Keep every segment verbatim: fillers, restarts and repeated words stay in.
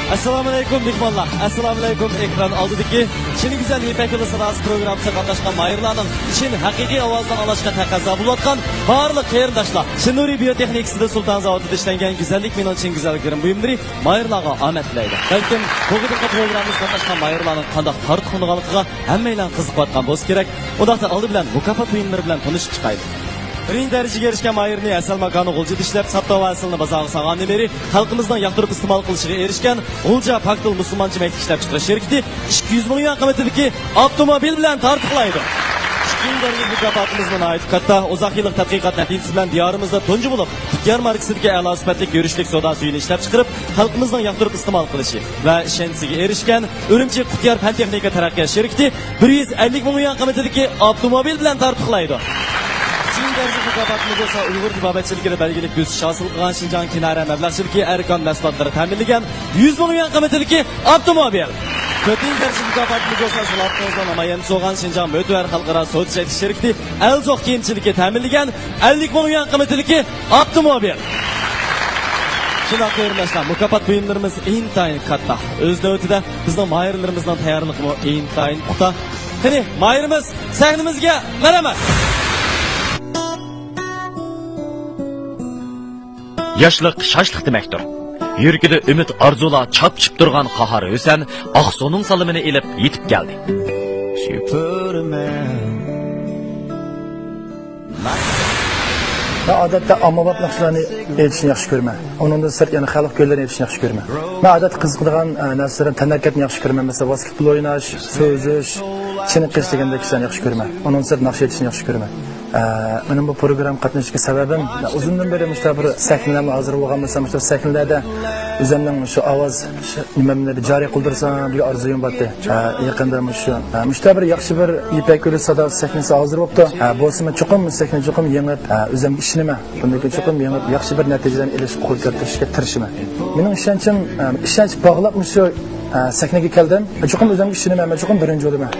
ئەسسالامۇئەلەيكۇم مېھمانلار، ئەسسالامۇئەلەيكۇم ئېكران ئالدىدىكى چىن گۈزەل يىپەك يولى ساداسى پروگراممىسىغا قاتناشقان ماھىرلارنىڭ چىن ھەقىقىي ئاۋازىنى ئاڭلاشقا تەقەززا بولۇۋاتقان بارلىق قېرىنداشلار. شىنۇرى بىيو تېخنىكىسىدا سۇلتان زاۋۇتىدا ئىشلەنگەن گۈزەللىك مېنىڭ چىن گۈزەل گىرىم بۇيۇملىرى ماھىرلارغا ئامەت تىلەيدۇ. بەلكىم بۇ قېتىمقى پروگراممىمىزغا قاتناشقان ماھىرلارنىڭ قانداق تارتقۇنغانلىقىغا ھەممەيلەن قىزىقىۋاتقان بولسا كېرەك. ئۇنداقتا ئالدى بىلەن مۇكاپات بۇيۇملىرى بىلەن تانىشىپ چىقايلى. بىرىنچى دەرىجىگە ئېرىشكەن ماھىرنى ھەسەل ماكانى غۇلجىدا ئىشلەپ، ساپتا ۋە ھەسىلنى بازارغا سالغاندىن بېرى خەلقىمىزنىڭ ياقتۇرۇپ ئىستېمال قىلىشىغا ئېرىشكەن غۇلجا پاكتىل مۇسۇلمانچە مەيدە ئىشلەپچىقىرىش شىركىتى ئىككى يۈز مىڭ يۈەن قىممىتىدىكى ئاپتوموبىل بىلەن تارتۇقلايدۇ. ئىككىنچى دەرىجىلىك مۇكاپاتىمىزمۇ ناھايىتى كاتتا. ئۇزاق يىللىق تەتقىقات نەتىجىسى بىلەن دىيارىمىزدا تۇنجى بولۇپ قۇتيار ماركىسىدىكى ئەلا سۈپەتلىك يۈرۈشلۈك سودا سۈيىنى ئىشلەپچىقىرىپ، خەلقىمىزنىڭ ياقتۇرۇپ ئىستېمال قىلىشى ۋە ئىشەنچىسىگە ئېرىشكەن ئۈرۈمچى قۇتيار پەن تېخنىكا تەرەققىيات شىركىتى بىر يۈز ئەللىك مىڭ يۈەن قىممىتىدىكى ئاپتوموبىل بىلەن تارتۇقلايدۇ. ئۈچىنچى دەرىجىلىك مۇكاپاتىمىز بولسا ئۇيغۇر تېبابەتچىلىكىدە بەلگىلىك بۆسۈش ھاسىل قىلغان شىنجاڭ كىنارە مەبلەغچىلىكى ئەركان مەھسۇلاتلىرى تەمىنلىگەن يۈز مىڭ يۈەن قىممىتىدىكى ئاپتوموبىل. تۆتىنچى دەرىجىلىك مۇكاپاتىمىز بولسا سالاھىدىنىڭ نامايەندىسى بولغان شىنجاڭ مۆتىۋەر خەلقئارا سودا چەكلىك شىركىتى ئەلزوق كىيىمچىلىكى تەمىنلىگەن ئەللىك مىڭ يۈەن قىممىتىدىكى ئاپتوموبىل. شۇنداق قېرىنداشلار، مۇكاپات بۇيۇملىرىمىز ئىنتايىن كاتتا. ئۆز نۆۋىتىدە بىزنىڭ ماھىرلىرىمىزنىڭ تەييارلىقىمۇ ئىنتايىن پۇختا. قېنى، ماھىرىمىز سەھنىمىزگە مەرھەمەت. ياشلىق شاشلىق دېمەكتۇر. يۈرىكىدە ئۈمىد ئارزۇلار چاپچىپ تۇرغان قاھار ھۈسەن ئاقسۇنىڭ سالىمىنى ئېلىپ يېتىپ كەلدى. مەن ئادەتتە ئاممىباب ناخشىلارنى ئېيتىشنى ياخشى كۆرىمەن. ئۇنىڭدىن سىرت يەنە خەلق كۈيلىرىنى ئېيتىشنى ياخشى كۆرىمەن. مەن ئادەتتە قىزىقىدىغان، ئە، نەرسىلەردىن تەنھەرىكەتنى ياخشى كۆرىمەن. مەسىلەن، ۋاسكېتبول ئويناش، سۇ ئۈزۈش، چېنىقىش دېگەندەك ئىشلارنى ياخشى كۆرىمەن. ئۇنىڭدىن سىرت ناخشا ئېيتىشنى ياخشى كۆرىمەن. ئە، مېنىڭ بۇ پروگراممىغا قاتنىشىشقا سەۋەبىم، ئۇزۇندىن بېرى مۇشۇنداق بىر سەھنىلەرمۇ ھازىر بولغان بولسا، مۇشۇنداق سەھنىلەردە ئۆزۈمنىڭ شۇ ئاۋاز نېمەمنى جارى قىلدۇرسام دېگەن ئارزۇيۇم بارتى. ھە، يېقىندا مۇشۇ، ھە، مۇشۇنداق بىر ياخشى بىر يىپەك يولى ساداسى سەھنىسى ھازىر بوپتۇ. ھە، بولسىمۇ چوقۇم مۇشۇ سەھنىنى چوقۇم يېڭىپ، ھە، ئۆزۈمگە ئىشىنىمەن. بۇندىن كېيىن چوقۇم يېڭىپ، ياخشى بىر نەتىجىلەرنى ئېلىشقا قول كۆتۈرۈشكە تىرىشىمەن. مېنىڭ ئىشەنچىم، ھە، ئىشەنچ باغلاپ مۇشۇ، ھە، سەھنىگە كەلدىم. چوقۇم ئۆزۈمگە ئىشىنىمەن، مەن چوقۇم بىرىنچى بولىمەن.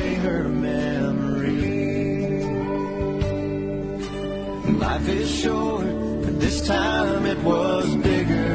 Life is short, but this time it was bigger.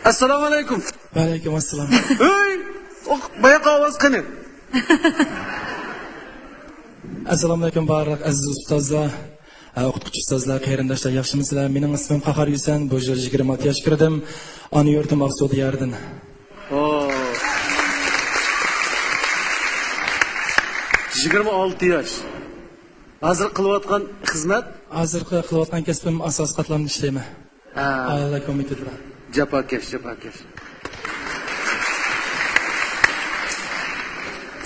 ئەسسالامۇ ئەلەيكۇم. ۋەئەلەيكۇم ئەسسالام. ھەي، ئوق-، باياقى ئاۋاز قېنى؟ ئەسسالامۇ ئەلەيكۇم، بارلىق ئەزىز ئۇستازلار، ئە، ئوقۇتقۇچى ئۇستازلار، قېرىنداشلار، ياخشىمۇسىلەر؟ مېنىڭ ئىسمىم قاھار ھۈسەن، بۇ يىل يىگىرمە ئالتە ياشقا كىردىم. ئانا يۇرتۇم ئاقسۇ دىيارىدىن. ئو. يىگىرمە ئالتە ياش. ھازىر قىلىۋاتقان خىزمەت؟ ھازىرقى قىلىۋاتقان كەسپىم ئاساسىي قاتلامدا ئىشلەيمەن. ھە. ئائىلە كومىتېتىدا. جاپاكەش، جاپاكەش.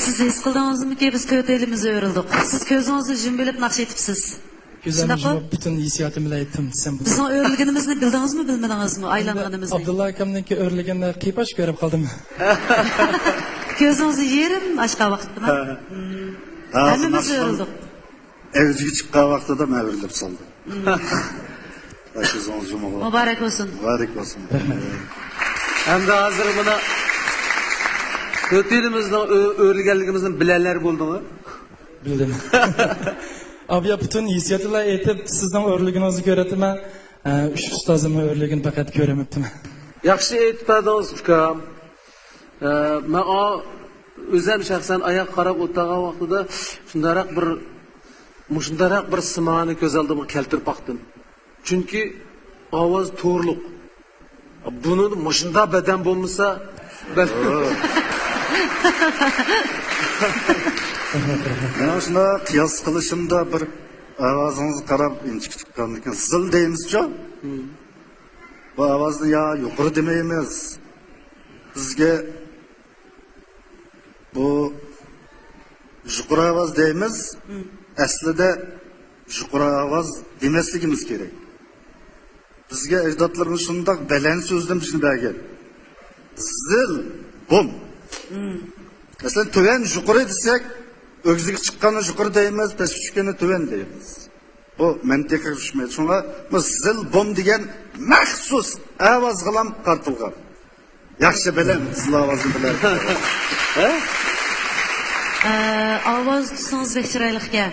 سىز ھېس قىلدىڭىزمىكى، بىز تۆت ئېلىمىز ئۆرۈلدۇق. سىز كۆزىڭىزنى يۇمۇۋېلىپ ناخشا ئېيتىپسىز. كۆزلەرنى شۇنداقمۇ؟ يۇمۇپ پۈتۈن ھېسسىياتىم بىلەيتتىم، سەن بۇ. بىزنىڭ ئۆرلىگىنىمىزنى بىلدىڭىزمۇ، بىلمىدىڭىزمۇ، ئايلانغىنىمىزنى؟ ئابدۇللا ئاكامنىڭكى ئۆرلىگىنىنى قىيپاش كۆرۈپ قالدىم. كۆزىڭىزنى يېرىم ئاچقان ۋاقىتتىمۇ؟ ھە. ھەممىمىز ئۆرۈلدۇق. ئەۋجىگە چىققان ۋاقتىدا مەن ئۆرۈلۈپ سالدىم. كۆزىڭىز يۇمۇلغان. مۇبارەك بولسۇن. مۇبارەك بولسۇن. ھەمدە ھازىر مانا تۆت ئېلىمىزنىڭ ئۆ-، ئۆرلىگەنلىكىمىزنى بىلەنلەر بولدىڭىز. بىلدىم. ئابىيا پۈتۈن ھېسسىياتلار ئېيتىپ، سىزنىڭ ئۆرلىگىنىڭىزنى كۆرۈۋاتىمەن. ئە، ئۈچ ئۇستازىمنىڭ ئۆرلىگىنىنى پەقەت كۆرەلمەپتىمەن. ياخشى ئېيتىپ بەردىڭىز، ئۇكام. ئە، مەن ئا-، ئۆزۈم شەخسەن ئاياغقا قاراپ ئولتۇرغان ۋاقتىدا شۇنداقراق بىر، مۇشۇنداقراق بىر سىمانى كۆز ئالدىمغا كەلتۈرۈپ باقتىم. چۈنكى ئاۋاز تورلۇق. بۇنىڭدا مۇشۇنداق بەدەن بولمىسا، بەدەن. مەن شۇنداق قىياس قىلىشىمدا بىر ئاۋازىڭىزغا قاراپ ئىنچىكە چىققاندىكىن زىل دەيمىزچۇ؟ بۇ ئاۋازنى يا يۇقىرى دېمەيمىز. بىزگە بۇ يۇقىرى ئاۋاز دەيمىز. ئەسلىدە يۇقىرى ئاۋاز دېمەسلىكىمىز كېرەك. بىزگە ئەجدادلىرىمىز شۇنداق بەلەن سۆزدىن بىزنى بەرگەن. زىل، بوم. مەسىلەن، تۆۋەن يۇقىرى دېسەك، ئۆگزىگە چىققاننى يۇقىرى دەيمىز، پەسكە چۈشكەننى تۆۋەن دەيمىز. بۇ مەنتىققا چۈشمەيدۇ. شۇڭا بۇ زىل، بوم دېگەن مەخسۇس ئاۋازغىلام قارىتىلغان. ياخشى بىلەن، سىلەر ئاۋازنى بىلەن. ھە؟ ئە، ئاۋاز تۈسىڭىز بەك چىرايلىقكەن.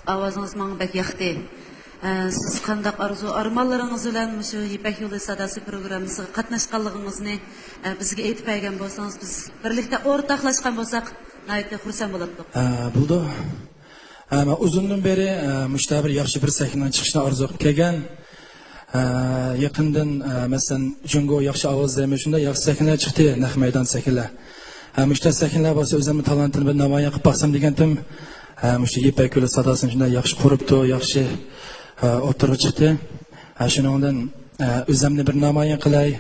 ئاۋازىڭىز ماڭا بەك ياقتى. ئە، سىز قانداق ئارزۇ ئارمانلىرىڭىز بىلەن مۇشۇ يىپەك يولى ساداسى پروگراممىسىغا قاتناشقانلىقىڭىزنى، ئە، بىزگە ئېيتىپ بەرگەن بولسىڭىز، بىز بىرلىكتە ئورتاقلاشقان بولساق، ناھايىتى خۇرسەن بولاتتۇق. ئە، بولىدۇ. ئە، مەن ئۇزۇندىن بېرى، ئە، مۇشۇنداق بىر ياخشى بىر سەھنىنىڭ چىقىشىنى ئارزۇ قىلىپ كەلگەن. ئە، يېقىندىن، ئە، مەسىلەن، جۇڭگو ياخشى ئاۋاز دەيمەن، شۇنداق ياخشى سەھنىلەر چىقتى، نەق مەيدان سەھنىلەر. ئە، مۇشۇنداق سەھنىلەر بولسا ئۆزۈمنىڭ تالانتىنى بىر نامايان قىلىپ باقسام دېگەنتىم. ئە، مۇشۇ يىپەك يولى ساداسىنى شۇنداق ياخشى قۇرۇپتۇ، ياخشى، ئە، ئوتتۇرىغا چىقتى. ئە، شۇنىڭدىن، ئە، ئۆزۈمنى بىر نامايان قىلاي.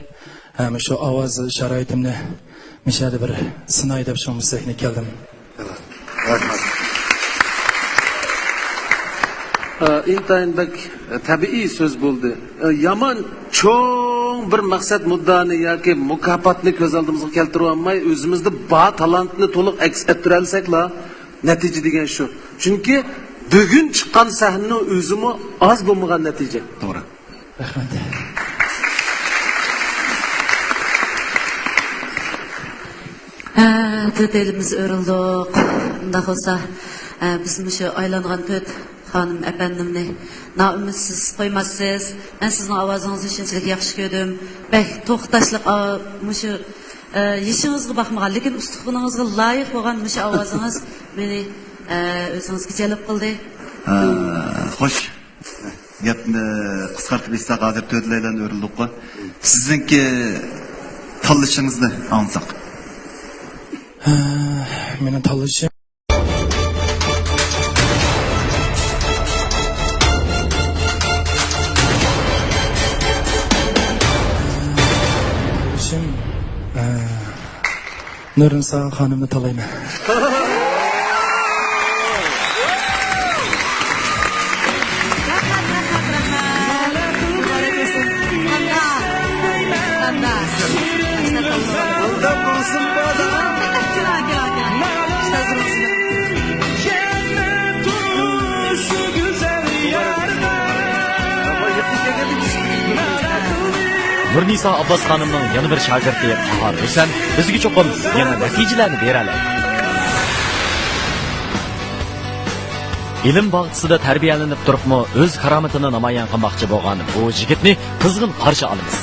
ئە، مۇشۇ ئاۋاز شارائىتىمنى مۇشۇ يەردە بىر سىناي دەپ شۇڭا مۇشۇ سەھنىگە كەلدىم. رەھمەت. ئە، ئىنتايىن بەك، ئە، تەبىئىي سۆز بولدى. ئە، يامان چوڭ بىر مەقسەت مۇددىئانى ياكى مۇكاپاتنى كۆز ئالدىمىزغا كەلتۈرۈۋالماي، ئۆزىمىزدە بار تالانتنى تولۇق ئەكس ئەتتۈرەلىسەكلا، نەتىجە دېگەن شۇ. چۈنكى بۈگۈن چىققان سەھنىنىڭ ئۆزىمۇ ئاز بولمىغان نەتىجە. توغرا. رەھمەت. ھە، تۆت ئېلىمىز ئۆرۈلدۇق. ئۇنداق بولسا، ھە، بىز مۇشۇ ئايلانغان تۆت خانىم ئەپەندىمنى نائۈمىدسىز قويماسسىز. مەن سىزنىڭ ئاۋازىڭىزنى شۇنچىلىك ياخشى كۆردۈم. بەك توختاشلىق، ئا، مۇشۇ، ئە، يېشىڭىزغا باقمىغان، لېكىن ئۇستىخىنىڭىزغا لايىق بولغان مۇشۇ ئاۋازىڭىز مېنى، ئە، ئۆزىڭىزگە جەلپ قىلدى. ئە، خوش. گەپنى قىسقارتىپ ئېيتساق، ھازىر تۆتلەيلەن ئۆرۈلدۇققۇ. سىزنىڭكى تاللىشىڭىزنى ئاڭلىساق. ھە، مېنىڭ تاللىشىم. تاللىشىم، ھە. نۇرنىسا خانىمنى تاللايمەن. نۇرنىسا ئابباس خانىمنىڭ يەنە بىر شاگىرتى قاھار ھۈسەن بىزگە چوقۇم يېڭى نەتىجىلەرنى بېرەلەيدۇ. ئىلىم باغچىسىدا تەربىيەلىنىپ تۇرۇپمۇ ئۆز كارامىتىنى نامايان قىلماقچى بولغان بۇ يىگىتنى قىزغىن قارشى ئالىمىز.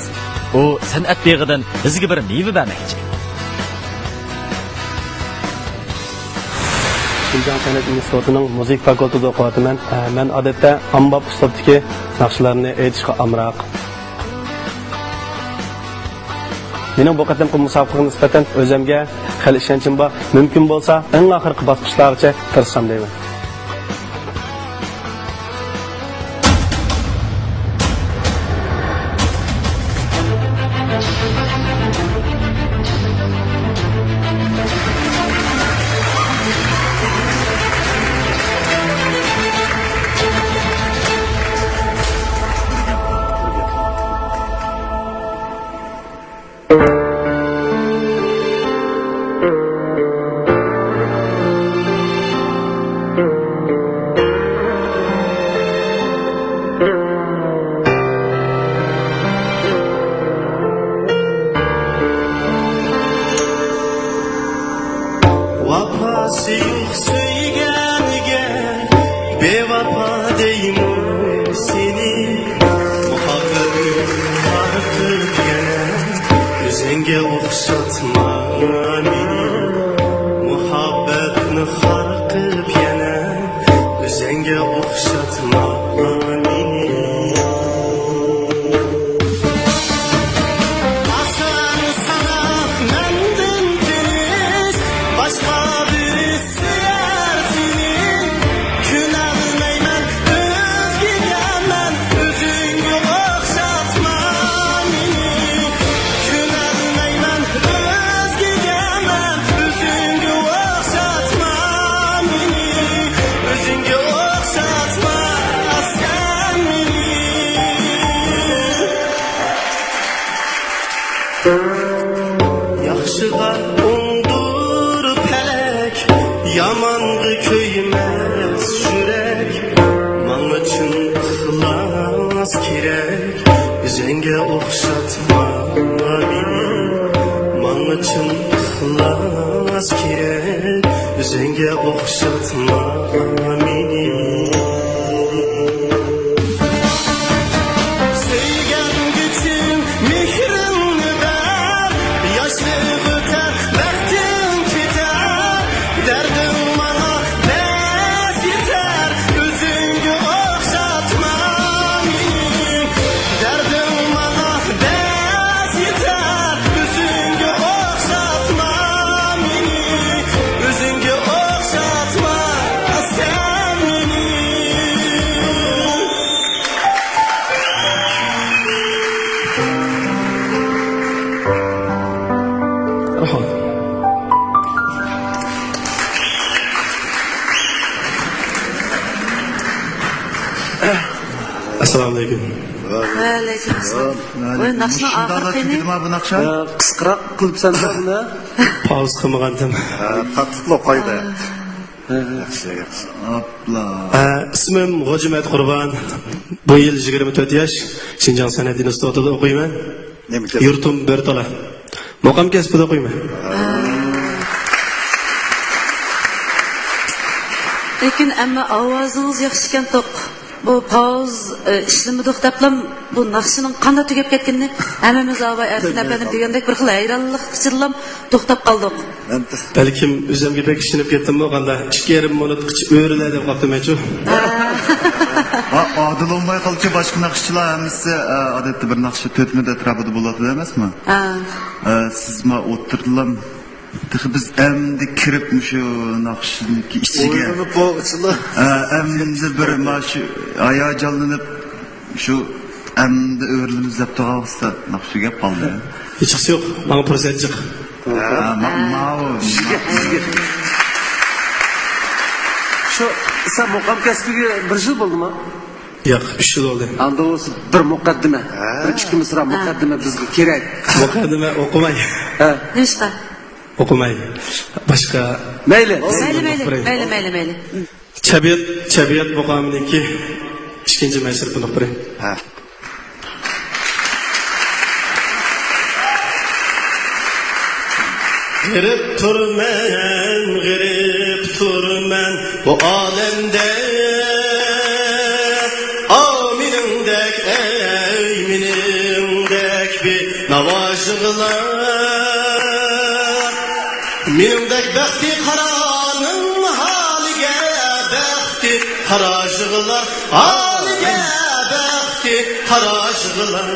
ئۇ سەنئەت بېغىدىن بىزگە بىر مېۋە بەرمەكچى. شىنجاڭ سەنئەت ئىنستىتۇتىنىڭ مۇزىكا فاكۇلتېتىدا ئوقۇۋاتىمەن. مەن ئادەتتە ئاممىباب ئۇسلۇبتىكى ناخشىلارنى ئېيتىشقا ئامراق. مېنىڭ بۇ قېتىمقى مۇسابىقىگە نىسبەتەن ئۆزۈمگە خېلى ئىشەنچىم بار. مۇمكىن بولسا، ئەڭ ئاخىرقى باسقۇچلارغىچە تىرىشسام دەيمەن. ۋاپاسى يوق سۆيگەنگە بىۋاپا دەيمۇ سېنى؟ مۇھەببەتنى خار قىلىپ يەنە ئۆزۈڭگە ئوخشاتما مېنى. مۇھەببەتنى خار قىلىپ يەنە ئۆزۈڭگە ئوخشاتما مېنى. ئاسان سانا مەندىن تىنچ، باشقا بىرى سۆيەر سېنى. كۆنەلمەيمەن ئۆزگىگە مەن، ئۆزۈڭگە ئوخشاتما مېنى. كۆنەلمەيمەن ئۆزگىگە مەن، ئۆزۈڭگە ئوخشاتما مېنى. ئۆزۈڭگە ئوخشاتما سەن مېنى. ياخشىغا ئۇندۇر پەلەك، يامانغا كۆيمەس يۈرەك. ماڭا چىن ئىخلاس كېرەك، ئۆزۈڭگە ئوخشاتما مېنى. ماڭا چىن ئىخلاس كېرەك، ئۆزۈڭگە ئوخشاتما مېنى. سۆيگەنگە چىن مېھرىڭنى بەر، ياشلىق ئۆتەر، بەختىڭ كېتەر، دەردىڭ ماڭا بەس يېتەر، ئۆزۈڭگە ئوخشاتما مېنى. دەردىڭ ماڭا بەس يېتەر، ئۆزۈڭگە ئوخشاتما مېنى، ئۆزۈڭگە ئوخشاتما سەن مېنى. ئەسسالامۇئەلەيكۇم. ۋەئەلەيكۇم ئەسسالام. ۋاي، ناخشىنىڭ ئاخىرى قېنى؟ تۈگىدىما بۇ ناخشا؟ ھە، قىسقىراق قىلىپسەن بۇنى. پاۋز قىلمىغانتىم. ھە، تاتلىقلا ئوقايلى. ھە. ياخشى، ياخشى. ئاپلا. ھە، ئىسمىم غوجىمەت قۇربان. بۇ يىل يىگىرمە تۆت ياش. شىنجاڭ سەنئەت ئىنستىتۇتىدا ئوقۇيمەن. نېمە كەسىپ؟ يۇرتۇم بۆرتالا. مۇقام كەسپىدە ئوقۇيمەن. لېكىن ئەمما ئاۋازىڭىز ياخشىكەن توق. بۇ پاۋز، ئى، ئىشلىمىدۇق دەپلا بۇ ناخشىنىڭ قانداق تۈگەپ كەتكىنىنى ھەممىمىز ئاۋاي ئەركىن ئەپەندىم دېگەندەك بىر خىل ھەيرانلىق ئىچىدىلا توختاپ قالدۇق. بەلكىم ئۆزۈمگە بەك ئىشىنىپ كەتتىممۇ قانداق؟ ئىككى يېرىم مىنۇتقىچە ئۆرۈلە دەپ قاپتىمەنچۇ. ھە. ھا، ئادىل بولماي قالدىچۇ، باشقا ناخشىچىلار ھەممىسى، ئە، ئادەتتە بىر ناخشا تۆت مىنۇت ئەتراپىدا بولاتتى ئەمەسمۇ؟ ھە. ئە، سىز ما ئوتتۇرىدىلا تېخى بىز ئەمدى كىرىپ مۇشۇ ناخشىنىڭكى ئىچىگە. ئويلىنىپ بولغۇچىلا. ئە، ئەمدى بىر مانا شۇ ھاياجانلىنىپ شۇ ئەمدى ئۆرۈلىمىز دەپ تۇرغان ۋاقىتتا ناخشا تۈگەپ قالدى. ھېچقىسى يوق، ماڭا پۇرسەت جىق. ھە، ما-، ماۋۇ. شۇ، سەن مۇقام كەسپىگە بىر يىل بولدىمۇ؟ ياق، ئۈچ يىل بولدى. ئاندا بولسا بىر مۇقەددىمە، بىر ئىككى مىسرا مۇقەددىمە بىزگە كېرەك. مۇقەددىمە ئوقۇماي. ھە. نېمىشقا؟ ئوقۇماي. باشقا. مەيلى. مەيلى، مەيلى، مەيلى، مەيلى، مەيلى. چەببىيات، چەببىيات مۇقامىنىڭكى ئىككىنچى مەسىلە بۇنى بىرى. ھە. غېرىب تۇرمەن، غېرىب تۇرمەن بۇ ئالەمدە. ئاۋۇ مېنىڭدەك، ئەي مېنىڭدەك بىر يىغلار. مېنىڭدەك بەختى قارانىڭ ھالىگە، بەختى قارا يىغلار، ھالىگە بەختى قارا يىغلار.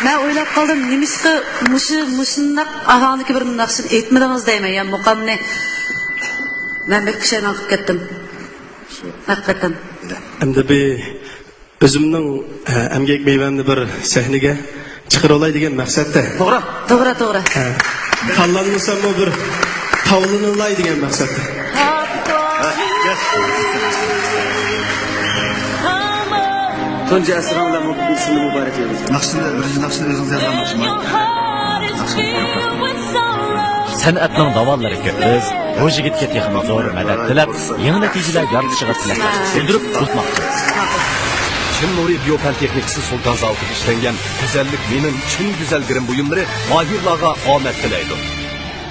مەن ئويلاپ قالدىم، نېمىشقا مۇشۇ، مۇشۇنداق ئاھاڭدىكى بىر ناخشىنى ئېيتمىدىڭىز دەيمەن يا، مۇقامنى. مەن بەك پۇشايمان قىلىپ كەتتىم. ھەقىقەتەن. ئەمدى بىر ئۆزۈمنىڭ، ئە، ئەمگەك مېۋەمنى بىر سەھنىگە چىقىرىۋالاي دېگەن مەقسەتتە. توغرا. توغرا، توغرا. ئە، تاللانمىساممۇ بىر تاۋلىنىۋالاي دېگەن مەقسەتتە. تۇنجى ئەسىرىڭ بىلەن مۇبارەك ئېيتىمىز. ناخشىنى، بىرىنچى ناخشىنى ئۆزىڭىز يازغان ناخشىمۇ؟ سەنئەتنىڭ داۋانلىرى كۆپ. بىز بۇ يىگىتكە تېخىمۇ زور مەدەت تىلەپ، يېڭى نەتىجىلەر يارىتىشىغا تىلەكداشلىق بىلدۈرۈپ ئۇزىتماقچىمىز. چىن نۇرى بىيو پەن تېخنىكىسى سۇلتان زاۋۇتىدا ئىشلەنگەن گۈزەللىك مېنىڭ چىن گۈزەل گىرىم بۇيۇملىرى ماھىرلارغا ئامەت تىلەيدۇ.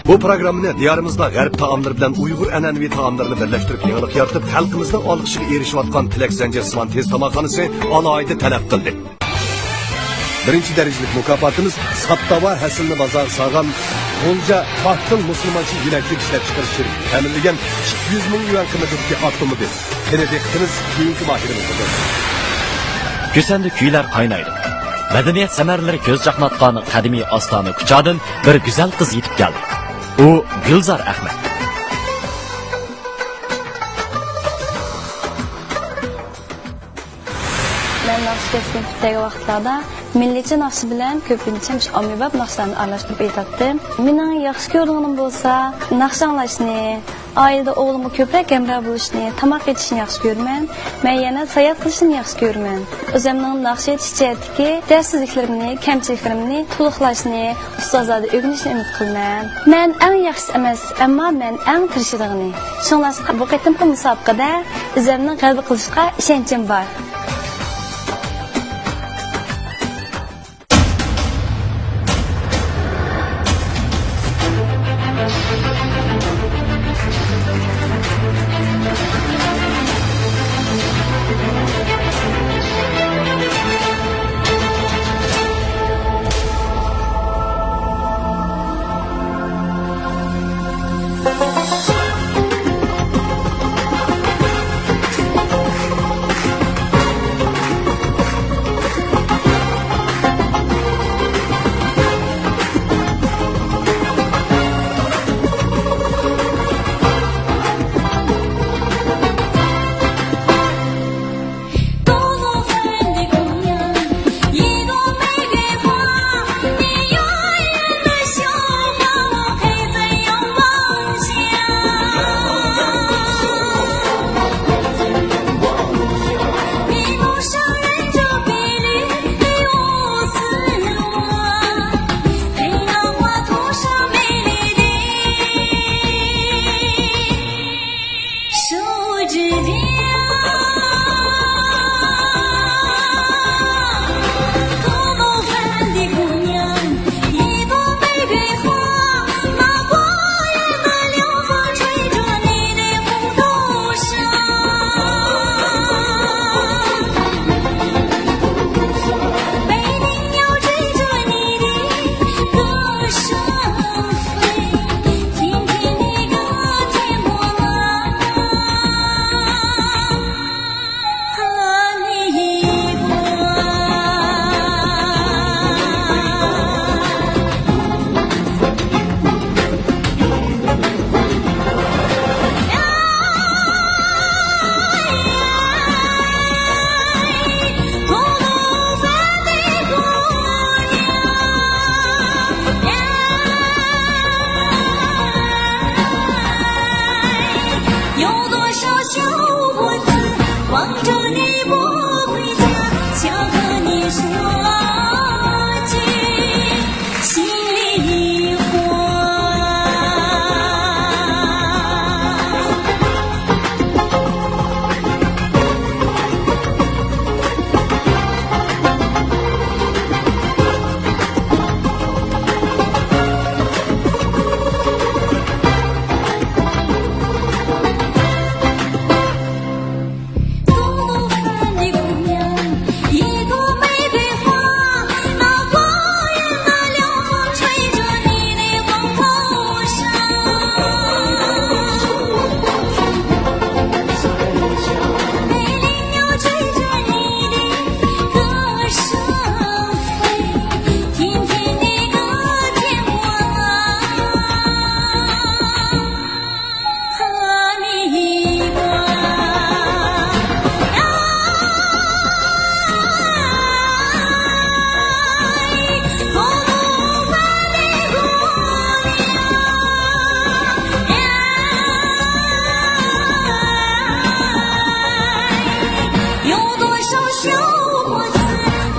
بۇ پروگراممىنى دىيارىمىزدا غەرب تائاملىرى بىلەن ئۇيغۇر ئەنئەنىۋى تائاملىرىنى بىرلەشتۈرۈپ يېڭىلىق يارىتىپ، خەلقىمىزنىڭ ئالقىشىغا ئېرىشىۋاتقان تىلەك زەنجىرسىمان تېز تاماقخانىسى ئالاھىدە تەلەپ قىلدى. بىرىنچى دەرىجىلىك مۇكاپاتىمىز ساپتا ۋە ھەسىلنى بازارغا سالغان غۇلجا پاختىل مۇسۇلمانچە يېمەكلىك ئىشلەپچىقىرىش شىركىتى تەمىنلىگەن ئىككى يۈز مىڭ يۈەن قىممىتىدىكى ئاپتوموبىل. قېنى دىققىتىمىز كېيىنكى ماھىرىمىزدە بولسۇن. كۈسەندە كۈيلەر قاينايدۇ. مەدەنىيەت سەمەرىلىرى كۆز چاقناتقان قەدىمىي ئاستانە كۇچادىن بىر گۈزەل قىز يېتىپ كەلدى. ئۇ گۈلزار ئەخمەت. مەن ناخشا كەسپىمنى پۈتتۈرگەن ۋاقىتلاردا مىللىيچە ناخشا بىلەن كۆپىنچە مۇشۇ ئاممىباب ناخشىلارنى ئارىلاشتۇرۇپ ئېيتاتتىم. مېنىڭ ياخشى كۆرىدىغىنىم بولسا ناخشا ئاڭلاشنى، ئائىلىدە ئوغلۇمغا كۆپرەك ھەمراھ بولۇشنى، تاماق ئېتىشنى ياخشى كۆرىمەن. مەن يەنە ساياھەت قىلىشنى ياخشى كۆرىمەن. ئۆزۈمنىڭ ناخشا ئېيتىش جەھەتتىكى دەرسسىزلىكلىرىمنى، كەمچىلىكلىرىمنى تولۇقلاشنى، ئۇستازلاردىن ئۆگىنىشنى ئۈمىد قىلىمەن. مەن ئەڭ ياخشىسى ئەمەس، ئەمما مەن ئەڭ تىرىشىدىغىنى. شۇڭلاشقا بۇ قېتىمقى مۇسابىقىدە ئۆزۈمنىڭ غەلىبە قىلىشقا ئىشەنچىم بار.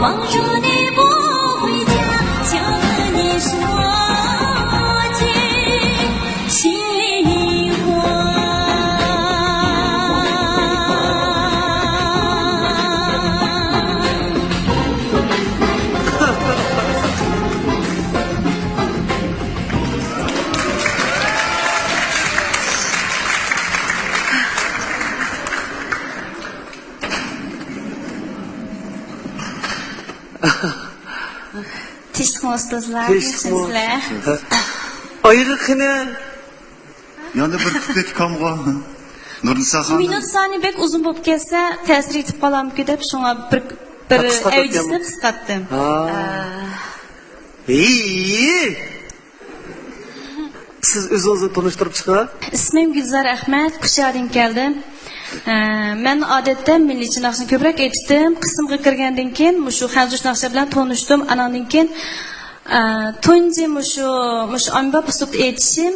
望着你不回家，想和你说句心里话。تىنچلىقمۇ ئۇستازلار، تىنچلىقمۇ. ياخشىمۇسىلەر؟ ئايىغى قېنى؟ يەنە بىر كۇپلېت كامغا. نۇرنىسا خانىم. مىنۇت سانى بەك ئۇزۇن بولۇپ كەتسە، تەسىر يېتىپ قالارمىكىن دەپ، شۇڭا بىر، بىر قىسقارتىپ ئەۋجىسىنى قىسقارتتىم. ھا. ئا. ھېي! سىز ئۆزىڭىزنى تونۇشتۇرۇپ چىقىڭ. ئىسمىم گۈلزار ئەخمەت، قۇشادىن كەلدىم. ئە، مەن ئادەتتە مىللىيچە ناخشىنى كۆپرەك ئېيتتىم. قىسىمغا كىرگەندىن كېيىن مۇشۇ خەنزۇچە ناخشا بىلەن تونۇشتۇم. ئاناندىن كېيىن، ئە، تۇنجى مۇشۇ، مۇشۇ ئاممىباب ئۇسلۇبتا ئېيتىشىم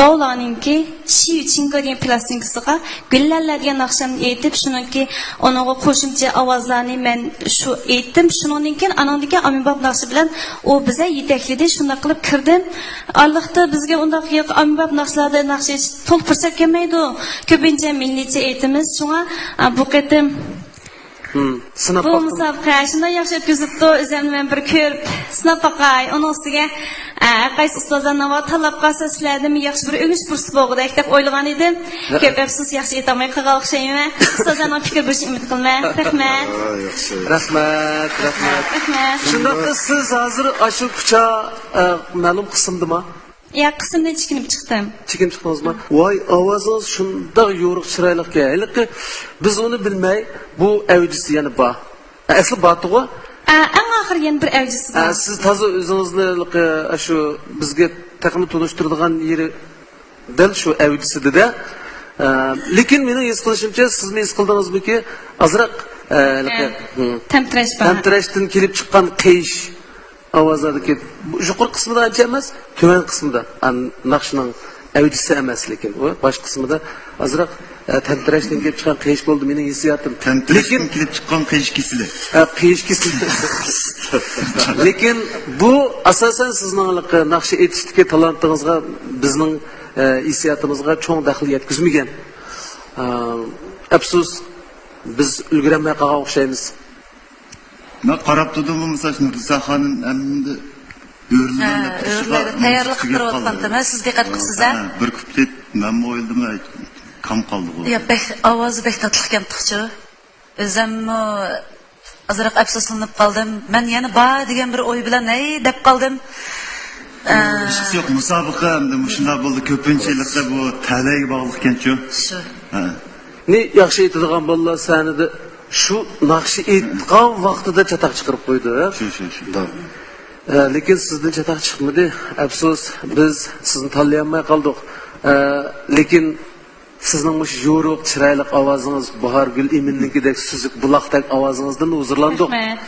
داۋلانىڭكى شىۋ چىڭگې دېگەن پىلاستىنكىسىغا گۈللەنلەر دېگەن ناخشامنى ئېيتىپ، شۇنىڭكى، ئۇنىڭغا قوشۇمچە ئاۋازلارنى مەن شۇ ئېيتتىم. شۇنىڭدىن كېيىن، ئانىڭدىن كېيىن ئاممىباب ناخشا بىلەن ئۇ بىزە يېتەكلىدى. شۇنداق قىلىپ كىردىم. ئارىلىقتا بىزگە ئۇنداق يېقى ئاممىباب ناخشىلاردا ناخشا ئېيتىش تولا پۇرسەت كەلمەيدۇ. كۆپىنچە مىللىيچە ئېيتىمىز. شۇڭا، ئا، بۇ قېتىم ھىم، سىناپ بۇ باقتىم. مۇسابىقە شۇنداق ياخشى ئۆتكۈزۈپتۇ، ئۆزۈمنى مەن بىر كۆرۈپ سىناپ باقاي. ئۇنىڭ ئۈستىگە، ئە، ھەر قايسى ئۇستازلارنى تاللاپ قالسا، سىلەردىنمۇ ياخشى بىر ئۆگىنىش پۇرسىتى بولغۇدەك دەپ ئويلىغان ئىدىم. ھە. كۆپ ئەپسۇس، ياخشى ئېيتالماي قالغانلىققا ئىشىنىمەن. ئۇستازلارنىڭ پىكىر بېرىشىنى ئۈمىد قىلىمەن. رەھمەت. ھە، ياخشى. رەھمەت، رەھمەت. رەھمەت. شۇنداقتا سىز ھازىر ئاشۇ كۇچا، ئە، مەلۇم قىسىمدىما؟ ياق، قىسىمدىن چېكىنىپ چىقتىم. چېكىنىپ چىقتىڭىزمۇ؟ ۋاي، ئاۋازىڭىز شۇنداق يورۇق، چىرايلىقكەن. ھېلىقى بىز ئۇنى بىلمەي، بۇ ئەۋجىسى يەنە بار. ئەسلى بارتىغۇ؟ ئە، ئەڭ ئاخىرى يەنە بىر ئەۋجىسى بار. ئە، سىز تازا ئۆزىڭىزنى ھېلىقى، ئە، شۇ بىزگە تېخىمۇ تونۇشتۇرىدىغان يېرى دەل شۇ ئەۋجىسىدە. ئە، لېكىن مېنىڭ ھېس قىلىشىمچە، سىزمۇ ھېس قىلدىڭىزمۇكى، ئازراق، ئە، ھېلىقى، ئە، ھىم، تەمتىرەش بار. تەمتىرەشتىن كېلىپ چىققان قېيىش. ئاۋازلاردىكى يۇقىرى قىسمىدا ئانچە ئەمەس، تۆۋەن قىسمىدا، ئان-، ناخشىنىڭ ئەۋجىسى ئەمەس، لېكىن ئۇ باش قىسمىدا ئازراق، ئە، تەمتىرەشتىن كېلىپ چىققان قېيىش بولدى مېنىڭ ھېسسىياتىم. تەمتىرەشتىن لېكىن كېلىپ چىققان قېيىش كېسىلى. ئە، قېيىش كېسىلى. لېكىن بۇ ئاساسەن سىزنىڭ ناخشا ئېيتىشتىكى تالانتىڭىزغا، بىزنىڭ، ئە، ھېسسىياتىمىزغا چوڭ دەخلى يەتكۈزمىگەن. ئە، ئەپسۇس، بىز ئۈلگۈرەلمەي قالغان ئوخشايمىز. مەن قاراپ تۇردۇم، بولمىسا نۇرنىسا خانىم ئەمدى ئۆرلىگەندە ھە، تۇرۇشىغا ئۆرلەيدۇ، تەييارلىق قىلىپ تۇرۇۋاتقانتىم، ھە، سىز دىققەت قىپسىز، ھە؟ ھە، بىر كۇپلېت مەنمۇ ئويلىدىم، كام قالدىغۇ. يا، بەك، ئاۋازى بەك تاتلىق ئىكەن تۇقچۇ. ئۆزۈممۇ ئازراق ئەپسۇسلىنىپ قالدىم. مەن يەنە بار دېگەن بىر ئوي بىلەن، ھەي، دەپ قالدىم. ئە، ھېچقىسى يوق، مۇسابىقە ئەمدى مۇشۇنداق بولدى، كۆپىنچىلىكتە بۇ تەلەيگە باغلىق ئىكەنچۇ. شۇ. ھە. نى ياخشى ئېيتىدىغان بالىلار سەھنىدە شۇ ناخشا ئېيتقان ۋاقتىدا چاتاق چىقىرىپ قويىدۇ، ھە؟ شۇ، شۇ، شۇ. ئە، لېكىن سىزدىن چاتاق چىقمىدى. ئەپسۇس، بىز سىزنى تاللىيالماي قالدۇق. ئە، لېكىن سىزنىڭ مۇشۇ يورۇق، چىرايلىق ئاۋازىڭىز، باھارگۈل ئىمىننىڭكىدەك سۈزۈك بۇلاقتەك ئاۋازىڭىزدىن ھۇزۇرلاندۇق. رەھمەت.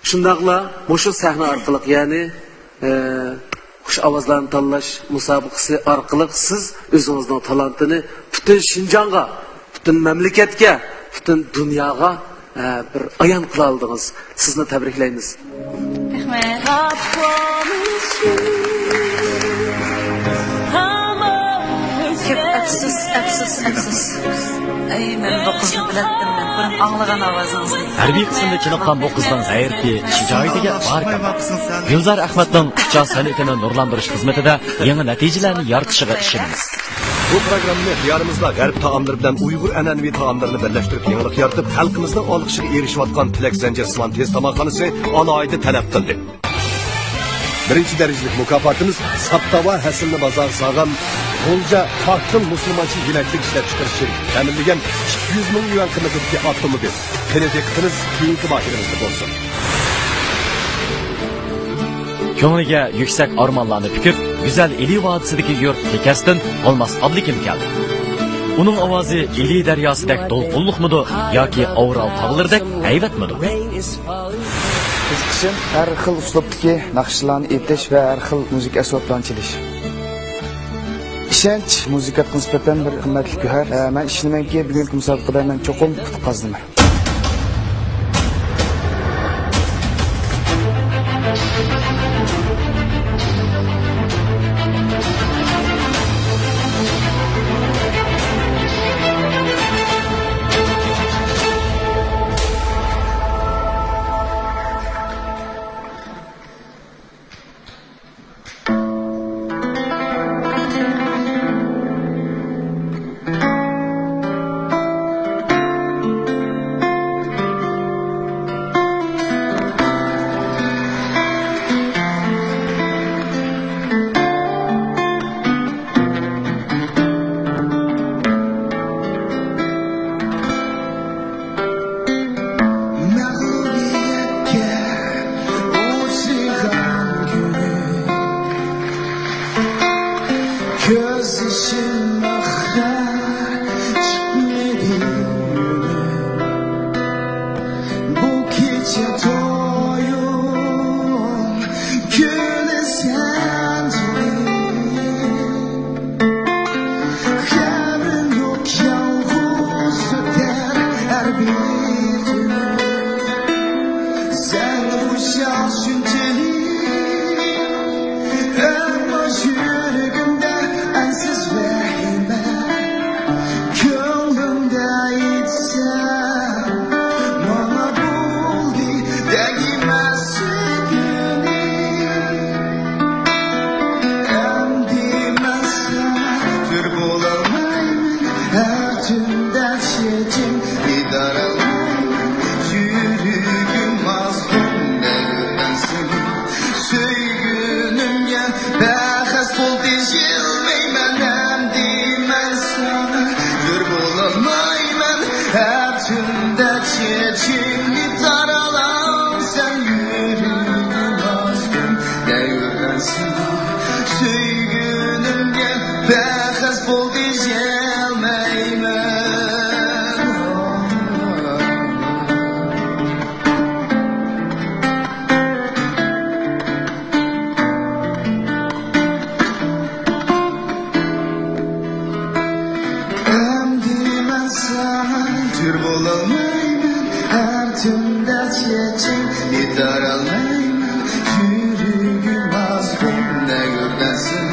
شۇنداقلا مۇشۇ سەھنە ئارقىلىق، يەنى ئە، خۇش ئاۋازلارنى تاللاش مۇسابىقىسى ئارقىلىق سىز ئۆزىڭىزنىڭ تالانتىنى پۈتۈن شىنجاڭغا، پۈتۈن مەملىكەتكە، پۈتۈن دۇنياغا، ئە، بىر ئايان قىلالىدىڭىز. سىزنى تەبرىكلەيمىز. رەھمەت. كۆپ ئەپسۇس، ئەپسۇس، ئەپسۇس. ئەي، مەن بۇ قىزنى بىلەتتىم، مەن بۇرۇن ئاڭلىغان ئاۋازىڭىزنى. ھەربىي قىسىمدا چېنىققان بۇ قىزنىڭ غەيرىتى، شىجائىيىتىگە بارىكاللا. گۈلزار ئەخمەتنىڭ كۇچا سەنئىتىنى نۇرلاندۇرۇش خىزمىتىدە يېڭى نەتىجىلەرنى يارىتىشىغا ئىشىنىمىز. بۇ پروگراممىنى دىيارىمىزدا غەرب تائاملىرى بىلەن ئۇيغۇر ئەنئەنىۋى تائاملىرىنى بىرلەشتۈرۈپ يېڭىلىق يارىتىپ، خەلقىمىزنىڭ ئالقىشىغا ئېرىشىۋاتقان تىلەك زەنجىرسىمان تېز تاماقخانىسى ئالاھىدە تەلەپ قىلدى. بىرىنچى دەرىجىلىك مۇكاپاتىمىز ساپتاۋا ھەسىلنى بازارغا سالغان غۇلجا پاكتىن مۇسۇلمانچە يېمەكلىك ئىشلەپچىقىرىش شىركىتى تەمىنلىگەن ئىككى يۈز مىڭ يۈەن قىممىتىدىكى ئاپتوموبىل. قېنى دىققىتىمىز كېيىنكى باھىرىمىزدە بولسۇن. كۆڭلىگە يۈكسەك ئارمانلارنى پۈكۈپ، گۈزەل ئىلى ۋادىسىدىكى يۇرت تېكەستىن ئالماس ئابلىكىم كەلدى. ئۇنىڭ ئاۋازى ئىلى دەرياسىدەك دولقۇنلۇقمىدۇ ياكى ئاۋرال تاغلىرىدەك ھەيۋەتمىدۇ؟ قىزىقىشىم، ھەر خىل ئۇسلۇبتىكى ناخشىلارنى ئېيتىش ۋە ھەر خىل مۇزىكا ئەسۋابلارنى چېلىش. ئىشەنچ مۇزىكانتقا نىسبەتەن بىر قىممەتلىك گۆھەر. ئە، مەن ئىشىنىمەنكى، بۈگۈنكى مۇسابىقىدە مەن چوقۇم ئۇتۇق قازىنىمەن. مەغلۇبىيەتكە ئۇچرىغان كۈنى كۆز يېشىم ئاخىر چىقمىدى يۈرىكىم. بۇ كېچە تويۇم كۈنى سەن جېنىم. خەۋىرىڭ يوق يالغۇز ئۆتەر ھەر بىر كۈنۈم. سەن خۇشال شۇنچىلىك، ئەمما يۈرىكىمدە ئەنسىز ۋەھىمە. كۆڭلۈمدە ئېيتسام، ماڭا بولدى دەيمەن سۆيگۈنى. ئەمدى مەن ساڭا كۆر بولالمايمەن، ھەر تۈندە چېچىڭ ئىدارە ئالمايمەن، يۈرىكىم مەزلۇم، نەگە يۈرگەنسەن سۆيگۈنۈمگە بەخەس بولدى يىلمەيمەن، ئەمدى مەن ساڭا كۆر بولالمايمەن، ھەر تۈندە چېچىڭنى تارالامسەن، يۈرىكىم مەزلۇم، نەگە يۈرگەنسەن سۆيگۈنۈمگە بەخەس بولدى يىلمەيمەن. ئەمدى مەن ساڭا كۆر بولالمايمەن، ھەر تۈندە چېچىڭنى تارالمايمەن، يۈرىكىم مەزلۇم، نەگە يۈرگەنسەن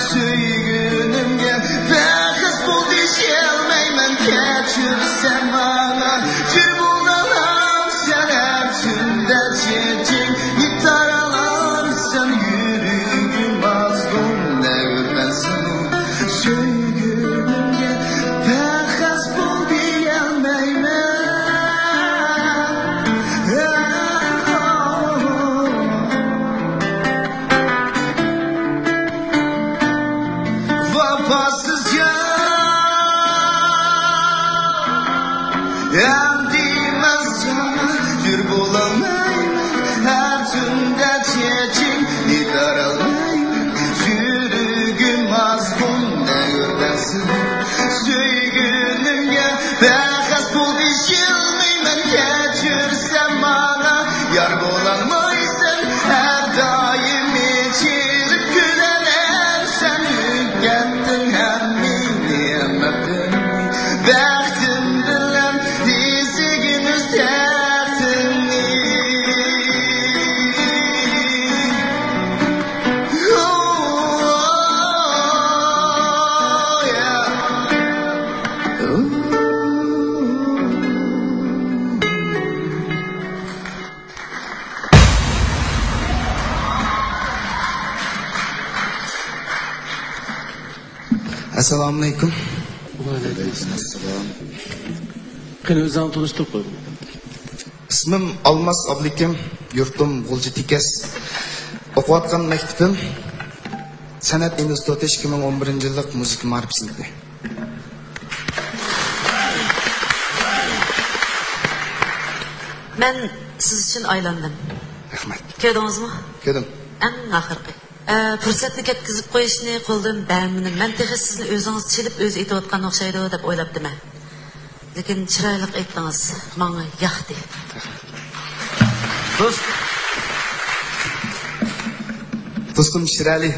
سۆيگۈنۈمگە بەخەس بولدى يىلمەيمەن، كەچۈرسەن ماڭا كۆر بولالامسەن، ھەر تۈندە چېچىڭنى تارالامسەن، يۈرىكىم مەزلۇم، نەگە يۈرگەنسەن سۆيگۈنۈمگە بەخەس بولدى يىلمەيمەن. ۋاپاسىز يار، ئەمدى مەن ساڭا كۆر بولالمايمەن، ھەر تۈندە چېچىڭنى تارالمايمەن، يۈرىكىم مەزلۇم، نەگە يۈرگەنسەن سۆيگۈنۈمگە بەخەس بولدى يىلمەيمەن، كەچۈرسەن ماڭا يار بولالمايسەن، ھەر دائىم ئېچىلىپ كۈلەلەمسەن، ئۆگەتتىڭ ھەممىنى، ھەممە بەختىم بىلەن بېزىگىن ئۆز تەختىڭنى. ئەسسالامۇئەلەيكۇم. ۋەئەلەيكۇم ئەسسالام. قېنى، ئۆزۈڭنى تونۇشتۇرۇپ قوي. ئىسمىم ئالماس ئابلىكىم، يۇرتۇم غۇلجا تېكەس. ئوقۇۋاتقان مەكتىپىم سەنئەت ئىنستىتۇتى، ئىككى مىڭ ئون بىرىنچى يىللىق مۇزىكا مائارىپ سىنىپى. مەن سىز ئۈچۈن ئايلاندىم. رەھمەت. كۆردىڭىزمۇ؟ كۆردۈم. ئەڭ ئاخىرقى. ئە، پۇرسەتنى كەتكۈزۈپ قويۇشنى قولدىن بەرمىدىم. مەن تېخى سىزنى ئۆزىڭىز چېلىپ، ئۆزى ئېيتىۋاتقان ئوخشايدۇ دەپ ئويلاپتىمەن. لېكىن چىرايلىق ئېيتتىڭىز، ماڭا ياقتى. دوست. دوستۇم شىرئەلى.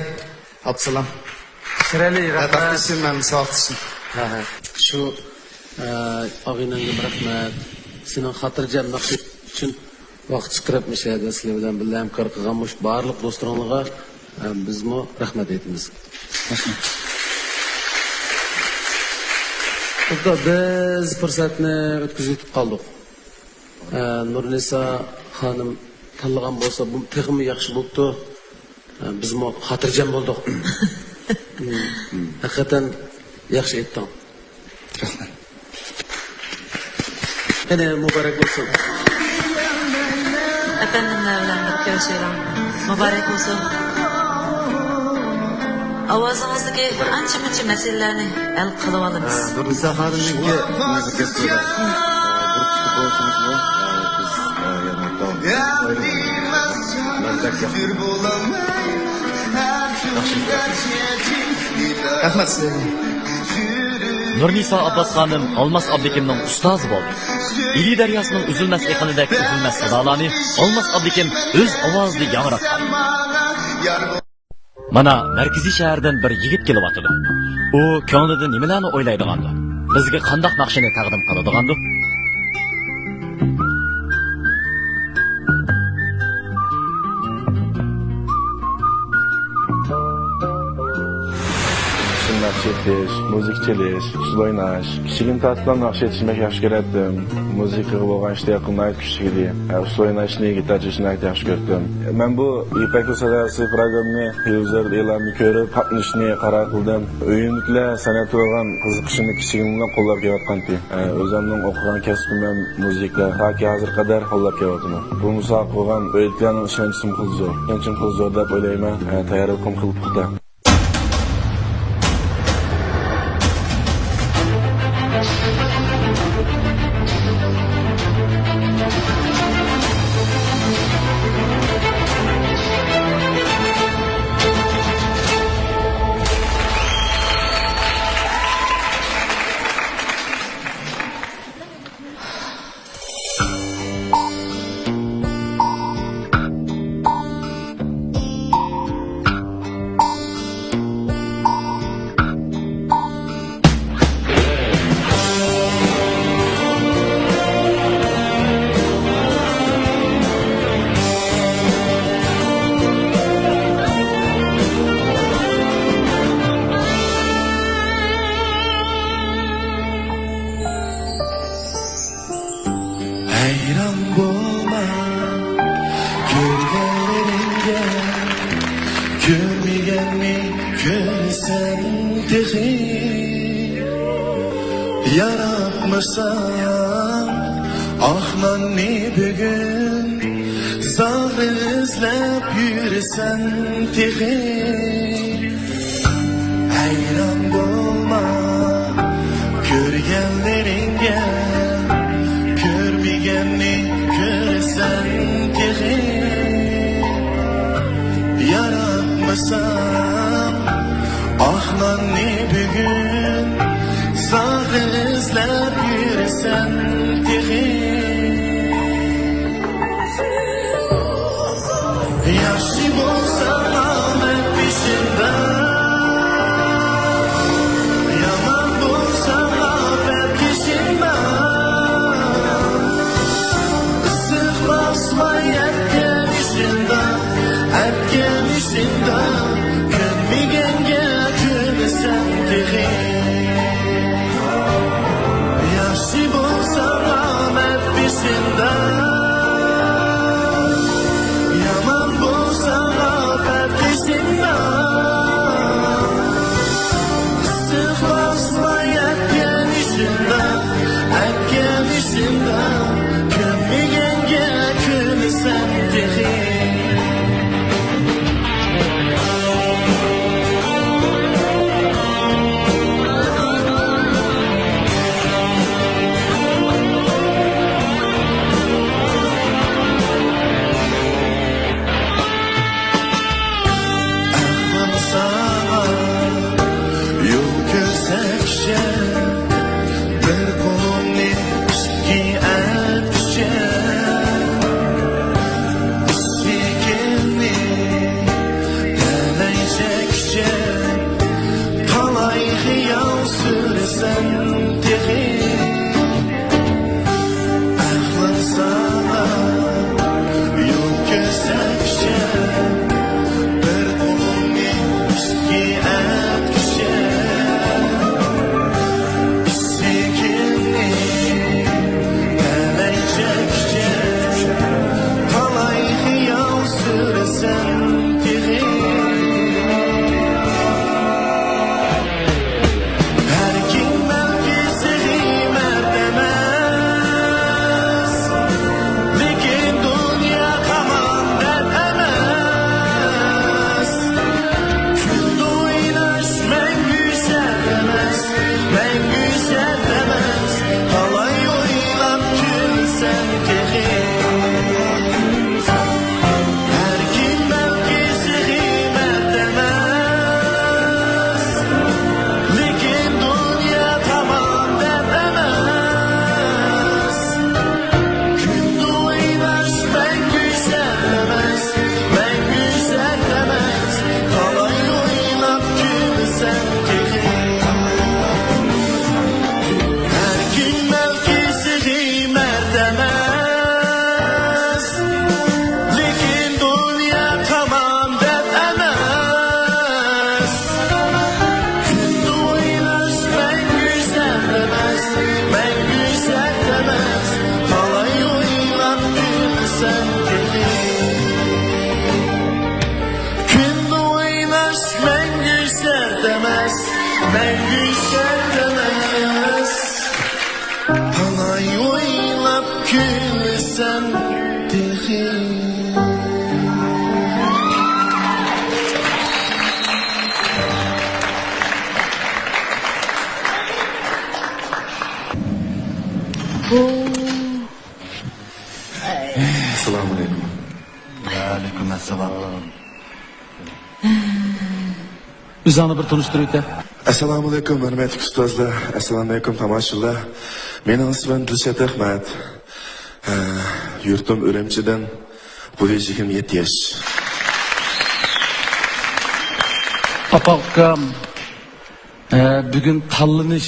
ئابدۇسالام. شىرئەلى، رەھمەت. ھەتتاقدىشىم ھەم ساۋاقدىشىم. ھە، ھە. شۇ، ئە، ئاغىنەڭگە رەھمەت. سېنىڭ خاتىرجەم ناخشا ئۈچۈن. ۋاقىت چىقىرىپ، مۇشۇ يەردە سىلەر بىلەن بىللە ھەمكارلىق قىلغان مۇشۇ بارلىق دوستلىرىڭلارغا، ئە، بىزمۇ رەھمەت ئېيتىمىز. بىز پۇرسەتنى ئۆتكۈزۈۋېتىپ قالدۇق. ئە، نۇرنىسا خانىم تاللىغان بولسا، بۇ تېخىمۇ ياخشى بوپتۇ. ئە، بىزمۇ خاتىرجەم بولدۇق. ھەقىقەتەن ياخشى ئېيتتىڭ. رەھمەت. يەنە مۇبارەك بولسۇن. ئەپەندىملەر بىلەن بىر كۆرۈشۈۋېلىڭ. مۇبارەك بولسۇن. ئاۋازىڭىزدىكى بىر ئانچە مۇنچە مەسىلىلەرنى ھەل قىلىۋالىمىز. نۇرنىسا خانىمنىڭكى ھازىرقى سۆزى. بىر كۈتۈپ بولسىڭىزمۇ، بىز يەنە داۋام ئېتىمىز. مەن بەك ياخشى. رەھمەت سىزگە. نۇرنىسا ئابباس خانىم ئالماس ئابلىكىمنىڭ ئۇستازى بولدى. ئىلى دەرياسىنىڭ ئۈزۈلمەس ئېقىنىدەك ئۈزۈلمەس سادالارنى ئالماس ئابلىكىم ئۆز ئاۋازىدا ياڭراتقان. مانا، مەركىزىي شەھەردىن بىر يىگىت كېلىۋاتىدۇ. ئۇ كۆڭلىدە نېمىلەرنى ئويلايدىغاندۇ؟ بىزگە قانداق ناخشىنى تەقدىم قىلىدىغاندۇ؟ ناخشا ئېيتىش، مۇزىكا چېلىش، ئۇسسۇل ئويناش. كىچىكىمدىن تارتىپلا ناخشا ئېيتىشنى بەك ياخشى كۆرەتتىم. مۇزىكىغا بولغان ئىشتىياقىم ناھايىتى كۈچلۈك ئىدى. ئۇسسۇل ئويناشنى، گىتار چېلىشنى ناھايىتى ياخشى كۆرەتتىم. مەن بۇ يىپەك ساداسى پروگراممىنى تېلېۋىزوردا ئېلاننى كۆرۈپ قاتنىشىشنى قارار قىلدىم. ئۆيۈمدىكىلەر سەنئەتكە بولغان قىزىقىشىمنى كىچىكىمدىنلا قوللاپ كېلىۋاتقانتى. ئە، ئۆزۈمنىڭ ئوقۇغان كەسپىم ھەم مۇزىكا تاكى ھازىرغا قەدەر قوللاپ كېلىۋاتىمەن. بۇ مۇسابىقە بولغان ئۆيدىكىلەرنىڭ ئىشەنچىمۇ خېلى زور. ئىشەنچىم خېلى زور دەپ ئويلايمەن. ئە، تەييارلىقىم خېلى پۇختا. ھەيران بولما كۆرگەنلىرىڭگە، كۆرمىگەننى كۆرىسەن تېخى. ياراتمىساڭ ئاھ ناننى بۈگۈن، زاغرا ئىزلەپ يۈرىسەن تېخى. ھەيران بولما كۆرگەنلىرىڭگە، كۆرمىگەننى كۆرىسەن تېخى. ياراتمىسام ئاھ ناننى بۈگۈن، زاغرا ئىزلەپ يۈرىسەن تېخى. ياخشى بولساڭ ئامەت بېشىڭدا، يامان بولساڭ ئاپەت قېشىڭدا. ئىسسىق باسماي ئەتكەن ئىشىڭدا، ئەتكەن ئىشىڭدا. كۆنمىگەنگە كۆنىسەن تېخى. ياخشى بولساڭ ئامەت بېشىڭدا، يامان بولساڭ ئاپەت قېشىڭدا. ئىسسىق باسماي ئەتكەن ئىشىڭدا، ئەتكەن ئىشىڭدا. كۆنمىگەنگە كۆنىسەن تېخى. مەڭگۈ شەرت ئەمەس، تالاي ئويلاپ كۈلىسەن تېخى. ئەسسالامۇ ئەلەيكۇم. ۋەئەلەيكۇم ئەسسالام. ئۆزۈڭنى بىر تونۇشتۇرۇپ ئۆتە. ئەسسالامۇئەلەيكۇم، ھۆرمەتلىك ئۇستازلار. ئەسسالامۇئەلەيكۇم، تاماشىبىنلار. مېنىڭ ئىسمىم دىلشات ئەخمەت. ھە، يۇرتۇم ئۈرۈمچىدىن، بۇ يىل يىگىرمە يەتتە ياش. ئاپا، ئۇكام، ھە، بۈگۈن تاللىنىش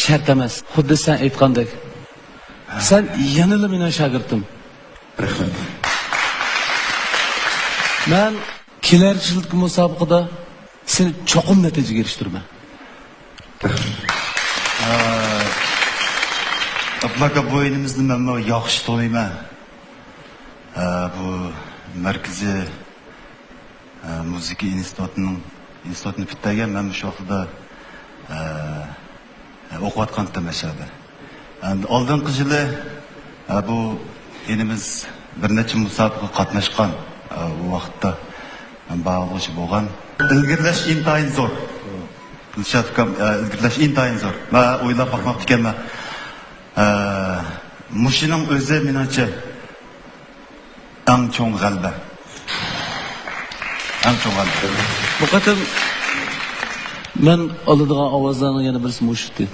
شەرت ئەمەس. خۇددى سەن ئېيتقاندەك. سەن يەنىلا مېنىڭ شاگىرتىم. رەھمەت. مەن كېلەر يىلقى مۇسابىقىدە سېنى چوقۇم نەتىجىگە ئېرىشتۈرىمەن. ئە، ئابلاكا، بۇ ئىنىمىزنى مەنمۇ ياخشى تونۇيمەن. ئە، بۇ مەركىزىي، ئە، مۇزىكا ئىنستىتۇتىنىڭ، ئىنستىتۇتنى پۈتتۈرگەن، مەن مۇشۇ ۋاقىتتا، ئە، ئوقۇۋاتقانتىم مەشەدە. ئەمدى ئالدىنقى يىلى، ئە، بۇ ئىنىمىز بىر نەچچە مۇسابىقىگە قاتناشقان، ئە، ئۇ ۋاقىتتا باھالىغۇچى بولغان. ئىلگىرىلەش ئىنتايىن زور. دىلشات ئۇكام، ئە، ئىلگىرىلەش ئىنتايىن زور. مەن ئويلاپ باقماپتىكەنمەن. ئە، مۇشۇنىڭ ئۆزى مېنىڭچە ئەڭ چوڭ غەلىبە. ئەڭ چوڭ غەلىبە. بۇ قېتىم مەن ئالىدىغان ئاۋازلارنىڭ يەنە بىرسى مۇشۇ ئىدى.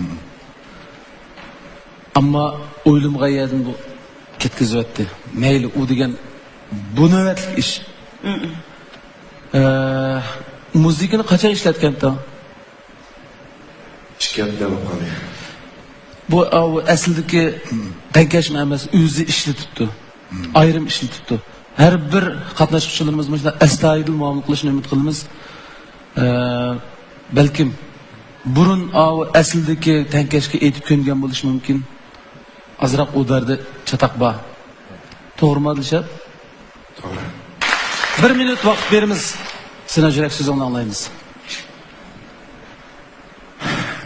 ئەمما ئويلىمىغان يەردىن بۇ كەتكۈزۈۋەتتى. مەيلى، ئۇ دېگەن بۇ نۆۋەتلىك ئىش. ئە، مۇزىكىنى قاچان ئىشلەتكەنتىڭ؟ ئىككى ھەپتە بولۇپ قالدى. بۇ، ئا، ئۇ ئەسلىدىكى تەڭكەشمە ئەمەس، ئۆزى ئىشلىتىپتۇ. ئايرىم ئىشلىتىپتۇ. ھەر بىر قاتناشقۇچىلىرىمىز مۇشۇنداق ئەستايىدىل مۇئامىلە قىلىشىنى ئۈمىد قىلىمىز. ئە، بەلكىم بۇرۇن ئاۋۇ ئەسلىدىكى تەڭكەشكە ئېيتىپ كۆنگەن بولۇشى مۇمكىن. ئازراق ئۇ دەردە چاتاق بار. توغرىمۇ، دىلشات؟ توغرا. بىر مىنۇت ۋاقىت بېرىمىز. سېنىڭ يۈرەك سۆزۈڭنى ئاڭلايمىز.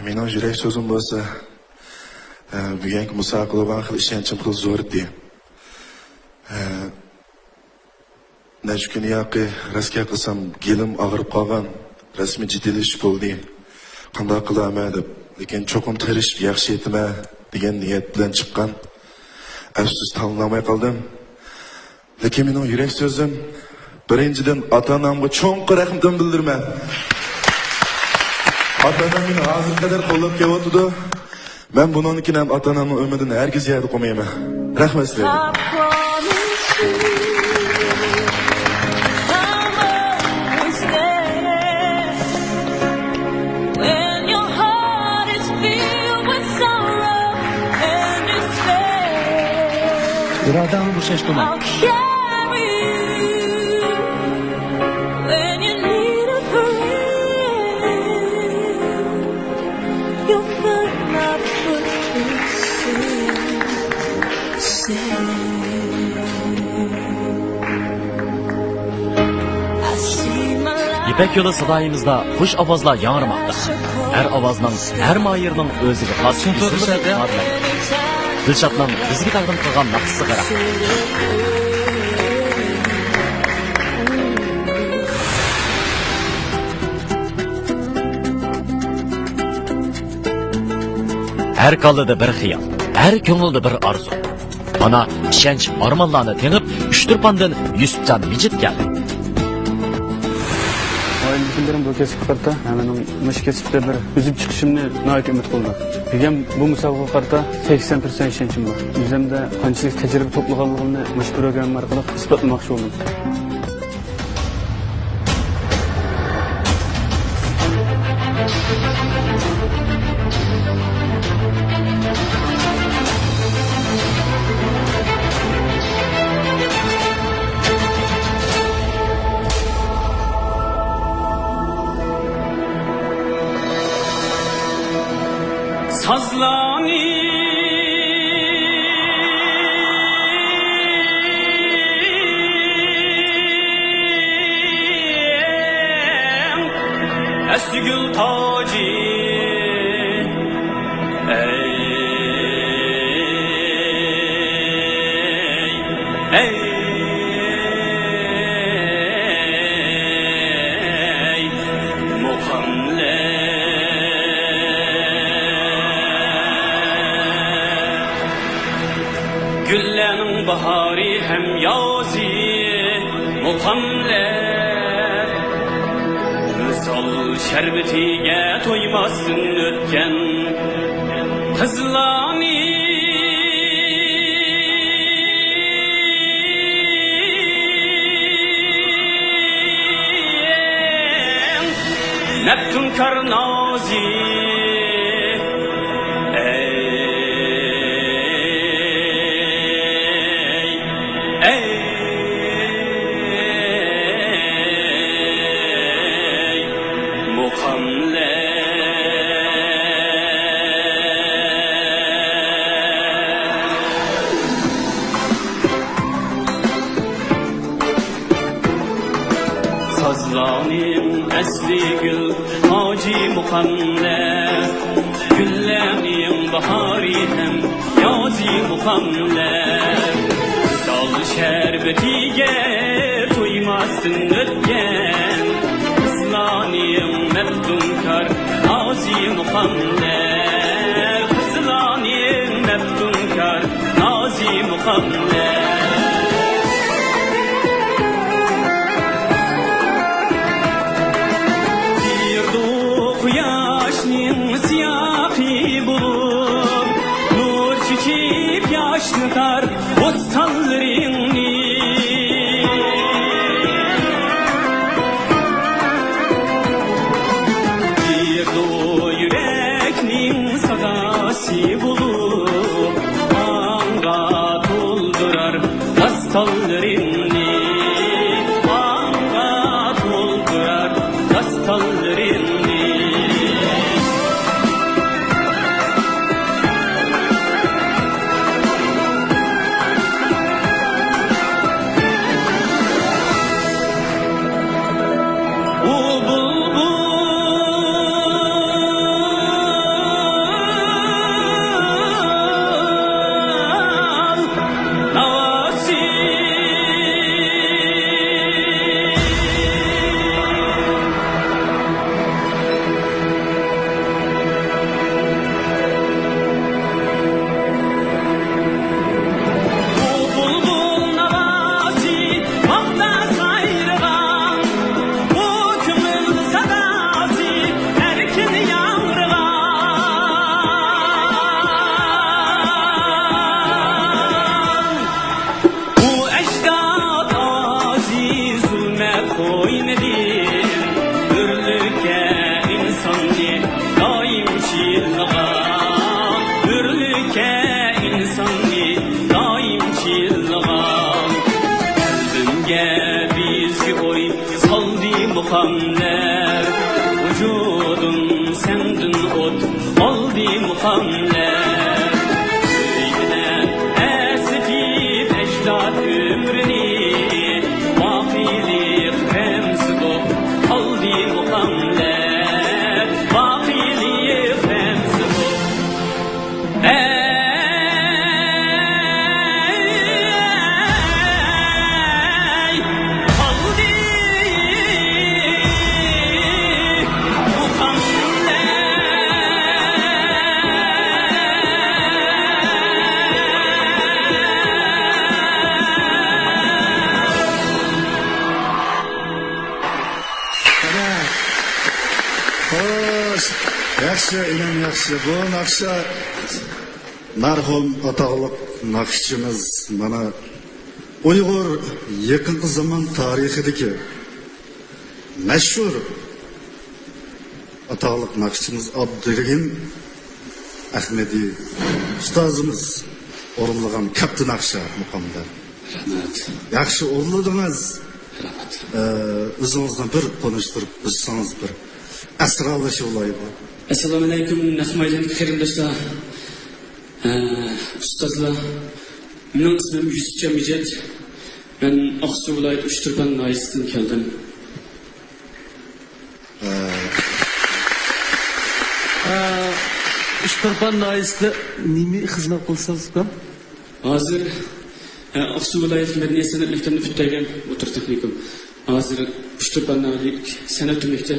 مېنىڭ يۈرەك سۆزۈم بولسا، ئە، بۈگۈنكى مۇسابىقىدە بولغان خېلى ئىشەنچىم خېلى زور ئىدى. ئە، نەچچە كۈن ياقى راست گەپ قىلسام، گېلىم ئاغرىپ قالغان، رەسمىي جىددىيلىشىش بولدى. قانداق قىلارمەن دەپ، لېكىن چوقۇم تىرىشىپ ياخشى ئېيتىمەن دېگەن نىيەت بىلەن چىققان. ئەپسۇس، تاللىنالماي قالدىم. لېكىن مېنىڭ يۈرەك سۆزۈم، بىرىنچىدىن، ئاتا-ئانامغا چوڭقۇر رەھمىتىمنى بىلدۈرىمەن. ئاتا-ئانام مېنى ھازىرغا قەدەر قوللاپ كېلىۋاتىدۇ. مەن بۇنىڭدىن كېيىن ھەم ئاتا-ئانامنىڭ ئۈمىدىنى ھەرگىز يەردە قويمايمەن. رەھمەت سىلەرگە. ئىرادەڭنى بوشاشتۇرما. يىپەك يولى سادايىمىزدا خۇش ئاۋازلار ياڭرىماقتا. ھەر ئاۋازنىڭ، ھەر ماھىرنىڭ ئۆزىگە خاس ئېسىللىقى ئىپادىلەنگەن. دىلشاتنىڭ بىزگە تەقدىم قىلغان ناخشىسىغا رەھمەت. ھەر كاللىدا بىر خىيال، ھەر كۆڭۈلدە بىر ئارزۇ. مانا، ئىشەنچ، ئارمانلارنى تېڭىپ، ئۇچتۇرپاندىن يۈسۈپجان مىجىت كەلدى. ئائىلىدىكىلىرىم بۇ كەسىپكە قارىتا مېنىڭ مۇشۇ كەسىپتە بىر ئۈزۈپ چىقىشىمنى ناھايىتى ئۈمىد قىلىدۇ. بۈگۈن بۇ مۇسابىقىگە قارىتا سەكسەن پىرسەنت ئىشەنچىم بار. ئۆزۈمدە قانچىلىك تەجرىبە توپلىغانلىقىمنى مۇشۇ پروگرامما ئارقىلىق ئىسپاتلىماقچى بولدۇم. سازلارنى ئەي مۇقاملار، گۈللەرنىڭ باھارى ھەم يازى مۇقاملار، ۋىسال شەربىتىگە تويماستىن ئۆتكەن قىزلارنى مەپتۇنكار نازى. ئەي، ئەي، مۇقاملار. سازلارنىڭ ئەسلى گۈل تاجى مۇقاملار، گۈللەرنىڭ باھارى ھەم يازى مۇقاملار، ۋىسال شەربىتىگە تويماستىن ئۆتكەن قىزلارنىڭ مەپتۇنكار نازى مۇقاملار، قىزلارنىڭ مەپتۇنكار نازى مۇقاملار. كىردۇ قۇياشنىڭ سىياھى بولۇپ، نۇر چېچىپ ياشنىتار بوستانلىرىڭنى. كىردۇ يۈرەكنىڭ ساداسى بولۇپ، ئاڭغا تولدۇرار داستانلىرىمنى، ئاڭغا تولدۇرار داستانلىرىمنى. ئۇ بۇلبۇل ناۋاسى. بۇ بۇلبۇل ناۋاسى باغدا سايرىغان، بۇ كۆڭۈل ساداسى ئەركىن ياڭرىغان. بۇ ئەجداد ئازى زۇلمەت قوينىدىن ئۆرلۈككە ئىنساننى دائىم چىللىغان، ئۆرلۈككە ئىنساننى دائىم چىللىغان. قەلبىمگە بىزگە ئوي سالدى مۇقاملار، ۋۇجۇدۇم سەندىن ئوت ئالدى مۇقاملار. سۆيگۈدە ئەسلىتىپ ئەجداد ئۆمرىنى، باقىيلىق رەمزى بولۇپ قالدى مۇقاملار، باقىيلىق رەمزى بولۇپ. ئەي، قالدى مۇقاملار. خوش، ياخشى، ئىنىم، ياخشى. بۇ ناخشا مەرھۇم ئاتاقلىق ناخشىچىمىز، مانا، ئۇيغۇر يېقىنقى زامان تارىخىدىكى مەشھۇر ئاتاقلىق ناخشىچىمىز ئابدۇرېھىم ئەخمىدى ئۇستازىمىز ئورۇنلىغان كەپتە ناخشا مۇقاملار. رەھمەت. ياخشى ئورۇنلىدىڭىز. رەھمەت. ئە، ئۆزىڭىزنى بىر تونۇشتۇرۇپ ئۆتسىڭىز، بىر ئەسرالىشىۋالايلى. ئەسسالامۇئەلەيكۇم، نەق مەيداندىكى قېرىنداشلار، ئە، ئۇستازلار. مېنىڭ ئىسمىم يۈسۈپجان مىجىت. مەن ئاقسۇ ۋىلايىتى ئۇچتۇرپان ناھىيەسىدىن كەلدىم. ئە، ئۇچتۇرپان ناھىيەسىدە نېمە خىزمەت قىلىسىز ئۇكام؟ ھازىر ئاقسۇ ۋىلايەتلىك مەدەنىيەت سەنئەت مەكتەپنى پۈتتۈرگەن ئوتتۇرا تېخنىكوم. ھازىر ئۇچتۇرپان ناھىيەلىك سەنئەت ئۆمىكىدە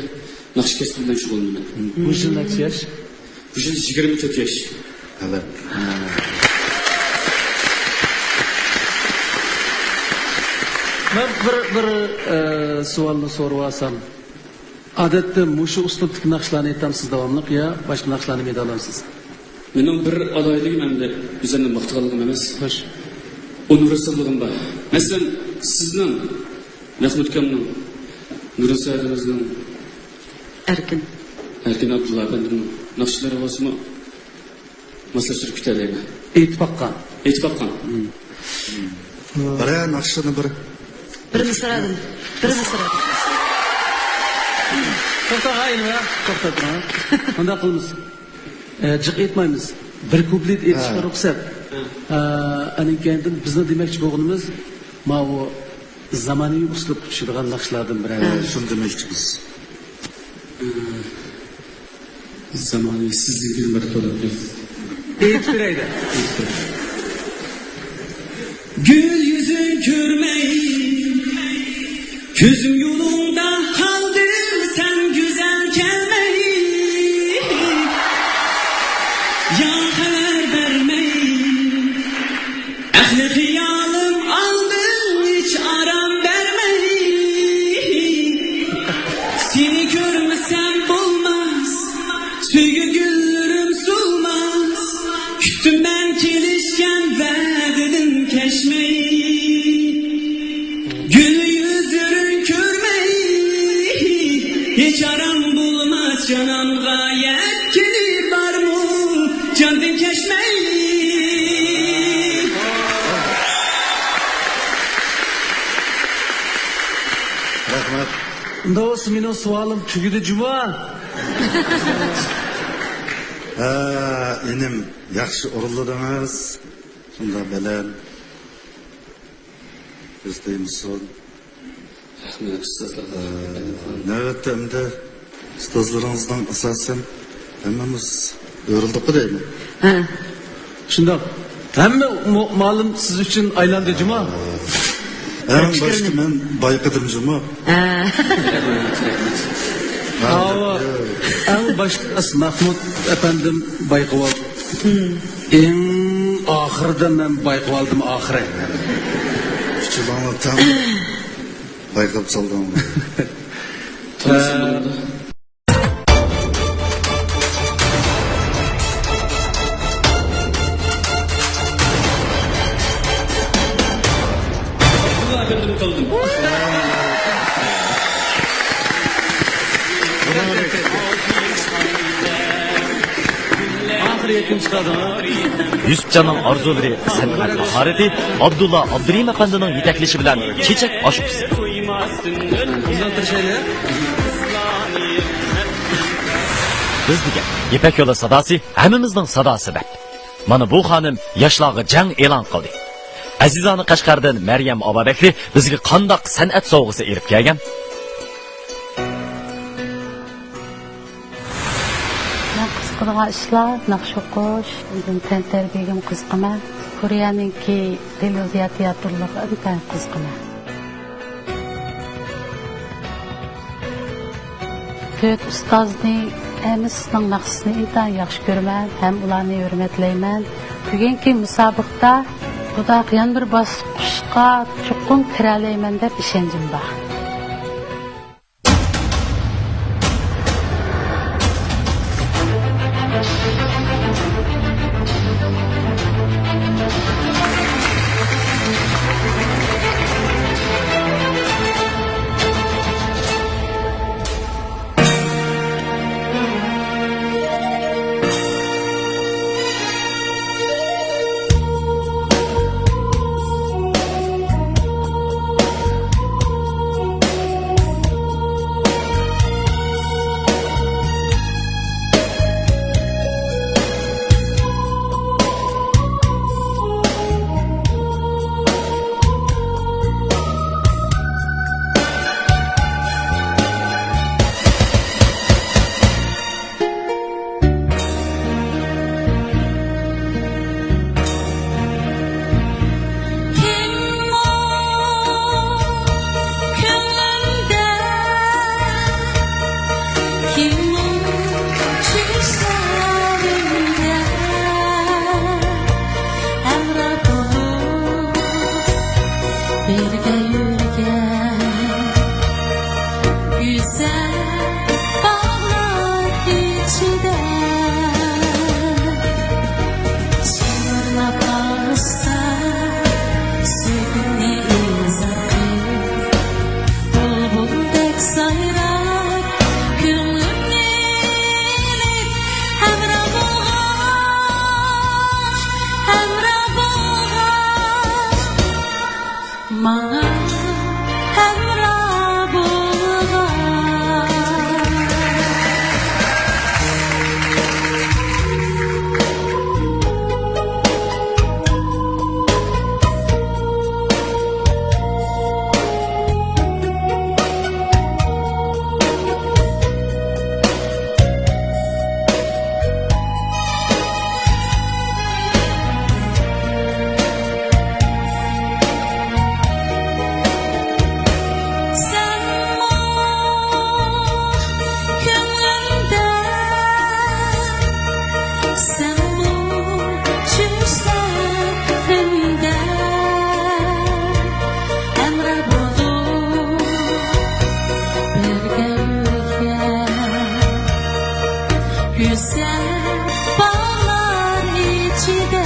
ناخشا كەسپى بىلەن شۇغۇللىنىمەن. بۇ يىل نەچچە ياش؟ بۇ يىل يىگىرمە تۆت ياش. ھەلە. مەن بىر، بىر، ئە، سوئالنى سورىۋالسام. ئادەتتە مۇشۇ ئۇسلۇبتىكى ناخشىلارنى ئېيتامسىز داۋاملىق يا باشقا ناخشىلارنى ئېيتالامسىز؟ مېنىڭ بىر ئالاھىدىلىكىم ئەمدى ئۆزۈمنى ماختىغانلىقىم ئەمەس. خوش. ئۇنىۋېرساللىقىم بار. مەسىلەن، سىزنىڭ، مەخمۇت ئاكامنىڭ، نۇرنىسا ھەدىمىزنىڭ، ئەركىن. ئەركىن ئابدۇللا ئەپەندىمنىڭ ناخشىلىرى بولسىمۇ، ماسلاشتۇرۇپ كېتەلەيمەن. ئېيتىپ باققان. ئېيتىپ باققان. بىرەر ناخشىنى بىر. بىر مىسرادىن. بىر مىسرادىن. توختا، ھە، ئىنىم، ھە؟ توختا تۇرۇڭ، ھە؟ مۇنداق قىلىمىز. ئە، جىق ئېيتمايمىز. بىر كۇپلېت ئېيتىشقا ھە. رۇخسەت. ئە، ئەنىڭ كەينىدىن بىزنىڭ دېمەكچى بولغىنىمىز، ماۋۇ زامانىۋى ئۇسلۇبقا چۈشىدىغان ناخشىلاردىن بىرەر. ھە، شۇنى دېمەكچىمىز. زامانىۋى سىزدىن كېيىن بىر توۋلاپ بېرىڭ. ئېيتىپ بېرەيلى. گۈل يۈزۈڭ كۆرمەي، كۆزۈم يولۇڭدا قالدى، سەن گۈزەل كەلمەي، يا خەۋەر بەرمەي. ئەقلى خىيالىم ئالدىڭ ھېچ ئارام بەرمەي. سېنى كۆرمىسەم بولماس، سۆيگۈ گۈللىرىم سولماس. كۈتتۈم مەن كېلىشكەن ۋەدىدىن كەچمەي. گۈل يۈزلىرىڭ كۆرمەي، ھېچ ئارام بولماس جانانغا يەتكىنى بارمۇ، جاندىن كەچمەي. رەھمەت. ئۇنداق بولسا مېنىڭ سوئالىم تۈگىدى جۇمۇ. ھە، ئىنىم، ياخشى ئورۇنلىدىڭىز. شۇنداق بەلەن. ئۆستەيمىسۇن. رەھمەت، ئۇستازلار. ئە، نۆۋەتتە ئەمدى ئۇستازلىرىڭىزنىڭ ئاساسەن ھەممىمىز ئۆرۈلدۇققۇ دەيمەن. ھە. شۇنداق. ھەممە مۇ-، مۇئەللىم سىز ئۈچۈن ئايلاندى جۇمۇ. ئەڭ باشتا مەن بايقىدىم جۇمۇ. ھە. ئاۋۇ، ئەڭ باشتا مەخمۇت ئەپەندىم بايقىۋالدى. ئەڭ ئاخىرىدا مەن بايقىۋالدىم ئاخىرى. ئۇچۇرۇڭلار تەڭ بايقاپ سالدىڭلار. تونۇشۇم بولىدۇ. ئاخىرى يەكۈن چىقاردىڭ. يۈسۈپجاننىڭ ئارزۇلىرى، سەنئەت ماھارىتى، ئابدۇللا ئابدۇرېھىم ئەپەندىنىڭ يېتەكلىشى بىلەن چېچەك ئاشۇقىسى. بىز دېگەن يىپەك يولى ساداسى ھەممىمىزنىڭ ساداسى دەپ. مانا بۇ خانىم ياشلارغا جەڭ ئېلان قىلدى. ئەزىزانە قەشقەردىن مەريەم ئابابەكرى بىزگە قانداق سەنئەت سوۋغىسى ئېلىپ كەلگەن؟ مەن قىزىقىدىغان ئىشلار ناخشا ئوقۇش، ئاندىن تەنتەربىيەگىمۇ قىزىقىمەن. كورېيەنىڭكى تېلېۋىزىيە تىياتىرلىرىغا ئىنتايىن قىزىقىمەن. تۆت ئۇستازنى، ھەممىسىنىڭ ناخشىسىنى ئىنتايىن ياخشى كۆرىمەن ھەم ئۇلارنى ھۆرمەتلەيمەن. بۈگۈنكى مۇسابىقىدە بۇنداق يەنە بىر باسقۇچقا چوقۇم كىرەلەيمەن دەپ ئىشەنچىم بار. بىرگە يۈرگەن گۈزەل باغلار ئىچىدە، شىۋىرلاپ ئاغۇشتا سۆيگۈمنى ئىزھار قىل. بۇلبۇلدەك سايراپ، كۆڭلۈمنى ئېلىپ، ھەمراھ بولغان، ھەمراھ بولغان، ماڭا ھەمراھ بولغان. سەنمۇ كۆڭلۈمدە، سەنمۇ چۈشلىرىمدە، ھەمراھ بولۇپ بىرگە يۈرگەن گۈزەل باغلار ئىچىدە،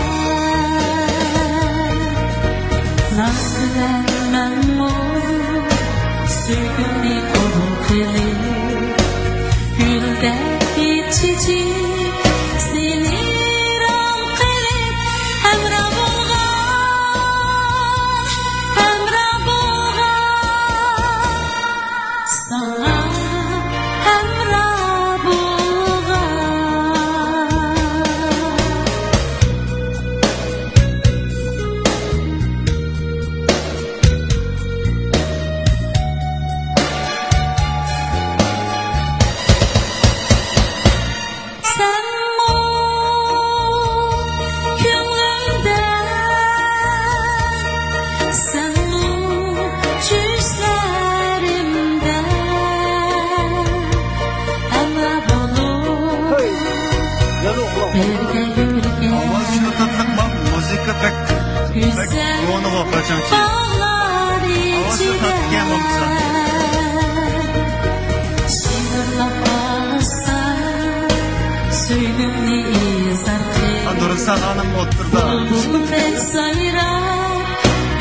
ناز بىلەن مەنمۇ سۆيگۈمنى قوبۇل قىلىپ، گۈلدەك ئېچىجىپ، سېنى رەڭ قىلىپ، ھەمراھ بولغان، ھەمراھ بولغان، ساڭا ھەمراھ بولغان. سەنمۇ كۆڭلۈمدە، سەنمۇ چۈشلىرىمدە، ھەمراھ بولۇپ بىرگە يۈرگەن. ئاۋاز شۇنداق تاتلىق، مۇزىكا بەك، بەك گۈزەل كونىغۇ قاچانكى. باغلار ئاۋاز شۇ ئىچىدە تاتلىق ئىكەن، بولمىسا. شىۋىرلاپ ئاغۇشتا سۆيگۈمنى ئىزھار قىل. ھا، دۇرۇسان خانىم ئوتتۇرىدا. بۇلبۇلدەك سايراپ،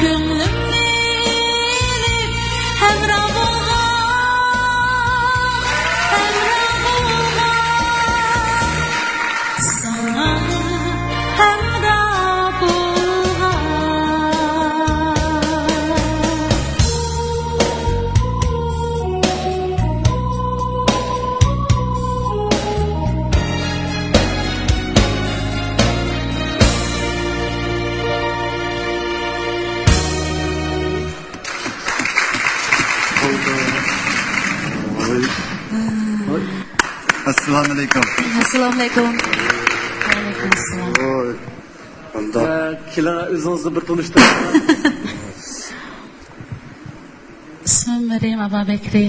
كۆڭلۈمنى ئېلىپ، ھەمراھ بولغان، ھەمراھ بولغان، ساڭا ھەمراھ بولغان. ئەسسالامۇئەلەيكۇم. ئەسسالامۇئەلەيكۇم. ۋەئەلەيكۇم ئەسسالام. ۋاي، قانداق؟ ئە، كېلىڭ، ئۆزىڭىزنى بىر تونۇشتۇرۇڭ. ئىسمىم مەريەم ئابابەكرى.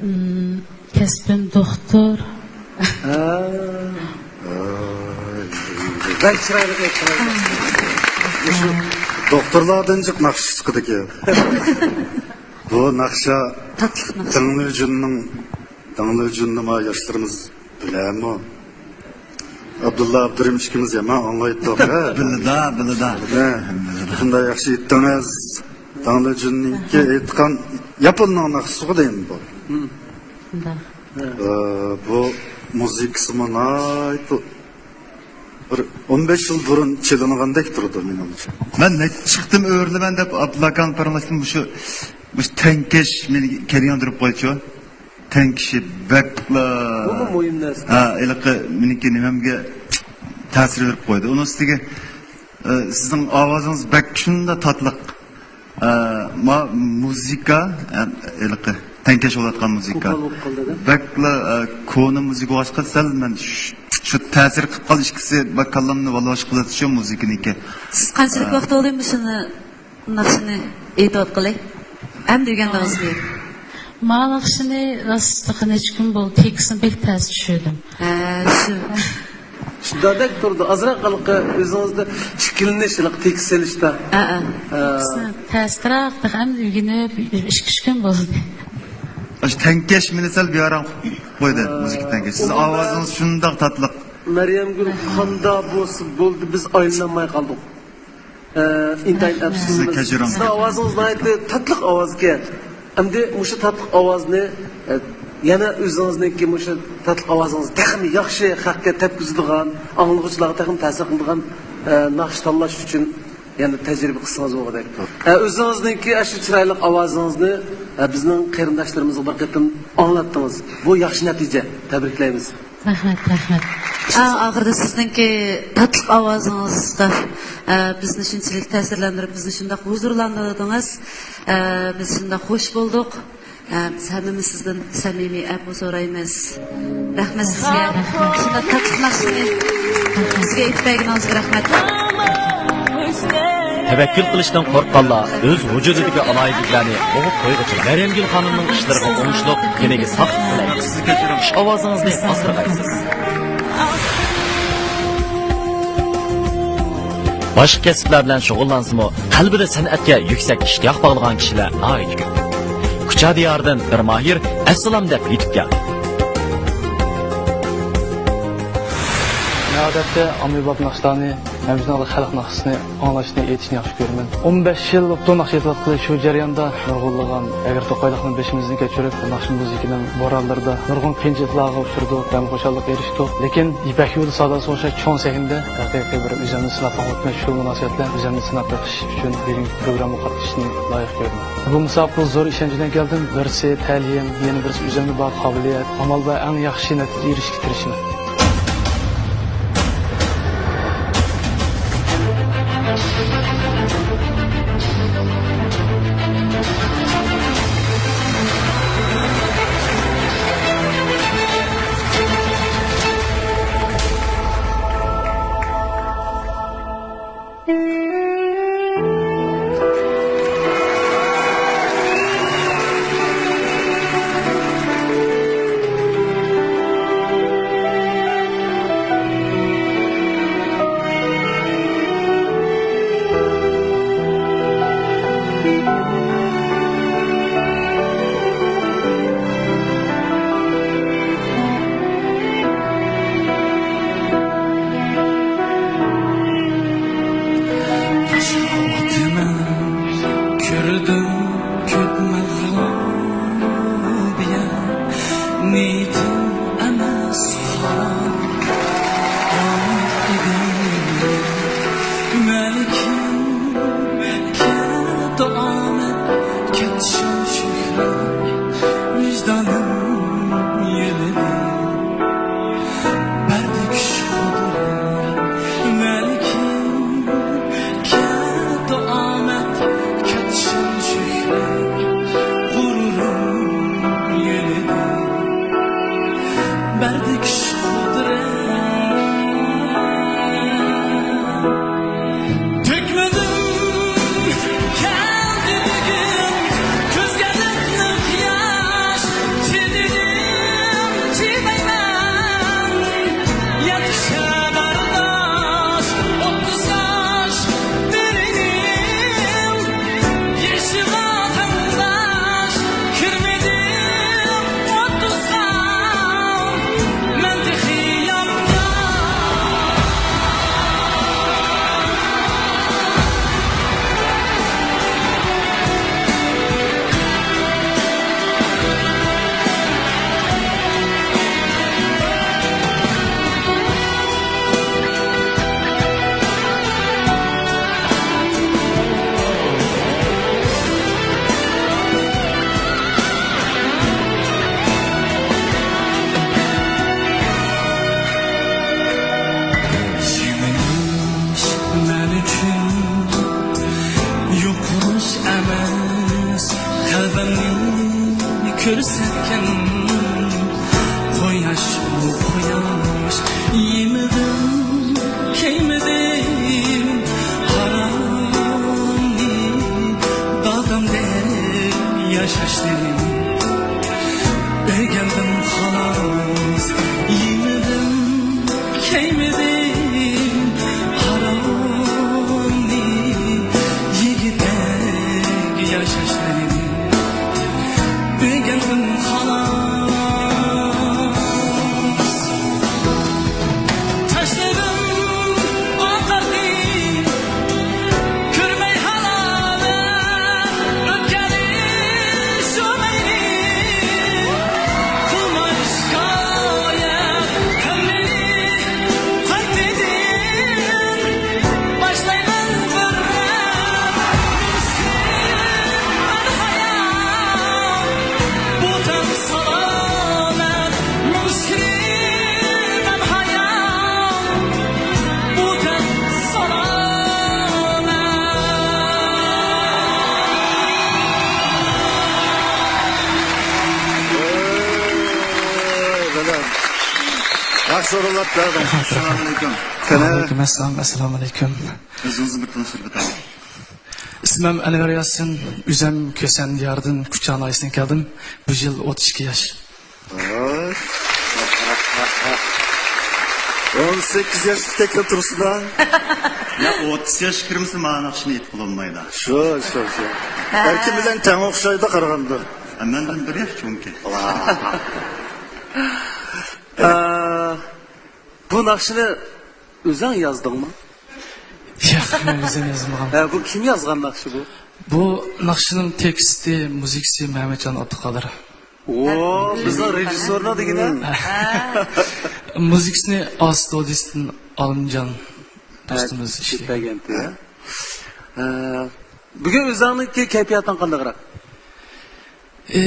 ئىم، كەسپىم دوختۇر. ھە. بەك چىرايلىق، بەك چىرايلىق. مۇشۇ دوختۇرلاردىن جىق ناخشا چىقىدىكەن. بۇ ناخشا تاتلىق ناخشا. داڭلىجۈننىڭ، داڭلىجۈننى ما ياشلىرىمىز بىلەمۇ؟ ئابدۇللا، ئابدۇرېھىم ئىككىمىز يامان ئاڭلايتتۇق. بىلىدۇ، بىلىدۇ. ھە، شۇنداق ياخشى ئېيتتىڭىز. داڭلىجۈننىڭكى ئېيتقان ياپوننىڭ ناخشىسىغۇ دەيمەن بۇ. شۇنداق. ئە، بۇ مۇزىكىسىمۇ ناھايىتى بىر ئون بەش يىل بۇرۇن چېلىنغاندەك تۇرىدۇ مېنىڭچە. مەن نەچچە چىقتىم ئۆرلىمەن دەپ ئابدۇللا ئاكانى پاراڭلاشتىم. مۇشۇ، مۇشۇ تەڭكەش مېنى كەلگەن تۇرۇپ قويچۇ. تەڭكىشى بەكلا، بۇمۇ مۇھىم نەرسە. ھە، ھېلىقى مېنىڭكى نېمەمگە تەسىر بېرىپ قويدى. ئۇنىڭ ئۈستىگە، ئە، سىزنىڭ ئاۋازىڭىز بەك شۇنداق تاتلىق. ئە، ما مۇزىكا، ئە، ھېلىقى تەڭكەش بولۇۋاتقان مۇزىكا. قوپال بولۇپ قالدى-دە. بەكلا، ئە، كونا مۇزىكا بولغاچقا سەل مەن شۇ، شۇ تەسىر قىلىپ قالدى ئىككىسى، بەك كاللامنى ۋالۋاش قىلىۋاتىدۇ شۇ مۇزىكىنىڭكى. سىز قانچىلىك ۋاقىت بولدى مۇشۇنى ناخشىنى ئېيتىۋاتقىلى؟ ئەمدى ئۆگەندىڭىزمۇ؟ ما ناخشىنى راستلىقى نەچچە كۈن بولدى، تېكىستىنى بەك تەس چۈشۈردۈم. ھە، شۇ. شۇنداقتەك تۇرىدۇ. ئازراق ھېلىقى ئۆزىڭىزدە ئىككىلىنىش، ھېلىقى تېكىست سېلىشتا. ھە، ھە. ئە، تەستىراق، تېخى ئەمدى ئۆگىنىپ، ئىككى، ئۈچ كۈن بولدى. ئاشۇ تەڭكەش مېنى سەل بىئارام قىلىپ قويدى، مۇزىكا تەڭكەش. سىز ئاۋازىڭىز شۇنداق تاتلىق. مەريەمگۈل قانداق بولسا بولدى، بىز ئايلىنالماي قالدۇق. ئە، ئىنتايىن ئەپسۇس. سىزنىڭ ئاۋازىڭىز ناھايىتى تاتلىق ئاۋازكەن. ئەمدى مۇشۇ تاتلىق ئاۋازنى، ئە، يەنە ئۆزىڭىزنىڭكى مۇشۇ تاتلىق ئاۋازىڭىزنى تېخىمۇ ياخشى خەققە تەپكۈزىدىغان، ئاڭلىغۇچىلارغا تېخىمۇ تەسىر قىلىدىغان، ئە، ناخشا تاللاش ئۈچۈن يەنە تەجرىبە قىلسىڭىز بولغۇدەك. ئە، ئۆزىڭىزنىڭكى ئاشۇ چىرايلىق ئاۋازىڭىزنى، ئە، بىزنىڭ قېرىنداشلىرىمىزغا بىر قېتىم ئاڭلاتتىڭىز. بۇ ياخشى نەتىجە. تەبرىكلەيمىز. رەھمەت، رەھمەت. ئەڭ ئاخىرىدا سىزنىڭكى تاتلىق ئاۋازىڭىزدا، ئە، بىزنى شۇنچىلىك تەسىرلەندۈرۈپ، بىزنى شۇنداق ھۇزۇرلاندۇردىڭىز. ئە، بىز شۇنداق خوش بولدۇق. ئە، بىز ھەممىمىز سىزدىن سەمىمىي ئەپۇ سورايمىز. رەھمەت سىزگە. شۇنداق تاتلىق ناخشىنى بىزگە ئېيتىپ بەرگىنىڭىزگە رەھمەت. تەۋەككۈل قىلىشتىن قورققانلار ئۆز ۋۇجۇدىدىكى ئالاھىدىلىكلەرنى بوغۇپ قويغۇچىلا. مەريەمگۈل خانىمنىڭ ئىشلىرىغا ئوڭۇشلۇق، تېنىگە ساقلىق تىلەيمىز. ئىش ئاۋازىڭىزنى ئاسرىغايسىز. باشقا كەسىپلەر بىلەن شۇغۇللانسىمۇ، قەلبىدە سەنئەتكە يۈكسەك ئىشتىياق باغلىغان كىشىلەر ناھايىتى كۆپ. كۇچا دىيارىدىن بىر ماھىر ئەسسالام دەپ يېتىپ كەلدى. مەن ئادەتتە ئاممىباب ناخشىلارنى ھەم شۇنداقلا خەلق ناخشىسىنى ئاڭلاشنى، ئېيتىشنى ياخشى كۆرىمەن. ئون بەش يىل بولۇپتۇ ناخشا ئېيتىۋاتقىلى، شۇ جەرياندا نۇرغۇنلىغان ئەگرى-توقايلىقنى بېشىمىزدىن كەچۈرۈپ، ناخشا مۇزىكىنىڭ بورانلىرىدا نۇرغۇن قىيىنچىلىقلارغا ئۇچرىدۇق، غەم-خۇشاللىققا ئېرىشتۇق. لېكىن يىپەك يولى ساداسى ئوخشاش چوڭ سەھنىدە ھەقىقىي بىر ئۆزۈمنى سىناپ باقماپتىمەن. شۇ مۇناسىۋەت بىلەن ئۆزۈمنى سىناپ بېقىش ئۈچۈن بۈگۈنكى پروگراممىغا قاتنىشىشنى لايىق كۆردۈم. بۇ مۇسابىقىگە زور ئىشەنچ بىلەن كەلدىم. بىرسى تەلىيىم، يەنە بىرسى ئۆزۈمدە بار قابىلىيەت. ئامال بار ئەڭ ياخشى نەتىجىگە ئېرىشىشكە تىرىشىمەن. كۆردۈم كۆپ مەغلۇبىيەت، نىيىتىم ئەمەس خار. ئىدىم مەلىكىم، كەتتى ئامەت، كەتتى شان شۆھرەت، ۋىجدانىم يۆلىدى. بەردى كۈچ قۇدرەت مەلىكىم، كەتتى ئامەت، كەتتى شان شۆھرەت، غۇرۇرۇم يۆلىدى. بەردى كۈچ قۇدرەت. تۆكمىدىم، كەلدى بۈگۈن كۆزگە لىق-لىق ياش. چىدىدىم، چىدايمەن، يەتكۈچە بارداش، ئوتتۇز ياش بېرىنىڭ يېشىغا تەڭداش. كىرمىدىم ئوتتۇزغا، مەن تېخى ياپياش. يېڭىلىش مەن ئۈچۈن يوقىلىش ئەمەس، غەلىبەمنى كۆرسەتكەن قۇياش، بۇ قۇياش. يېمىدىم، كىيمىدىم ھارامنى، دادامدەك ياشاشنى ئۆگەندىم خالاس. يېمىدىم، كىيمىدىم سورۇنلار بەردىڭ. ئەسسالامۇئەلەيكۇم. قېنى؟ ۋەئەلەيكۇم ئەسسالام، ئەسسالامۇئەلەيكۇم. ئۆزىڭىزنى بىر تونۇشتۇرۇپ ئۆتۈڭ. ئىسمىم ئەنۋەر ياسىن، ئۆزۈم كۈيسەن دىيارىدىن، كۇچا ناھىيەسىدىن كەلدىم. بۇ يىل ئوتتۇز ئىككى ياش. ۋاي. ئون سەككىز ياشلىقتەكلا تۇرسىلا. يا، ئوتتۇز ياشقا كىرمىسە، مانا ناخشىنى ئېيتقىلى بولمايدۇ. شۇ، شۇ، شۇ. ئەركىن بىلەن تەڭ ئوخشايدۇ قارىغاندا. ھە، مەندىن بىر ياش چوڭكى. ئە، بۇ ناخشىنى ئۆزۈڭ يازدىڭمۇ؟ ياق، مەن ئۆزۈم يازمىغان. ھە، بۇ كىم يازغان ناخشا بۇ؟ بۇ ناخشىنىڭ تېكىستى، مۇزىكىسى مەمەتجان ئابدۇقادىر. ۋو، بىزنىڭ رېژىسسورنىڭ دېگىنى. مۇزىكىسىنى ئاستودىستىن ئالىمجان دوستىمىز ئىشلىگەن. ھە. بۈگۈن ئۆزۈڭنىڭكى كەيپىياتىڭ قانداقراق؟ ئى،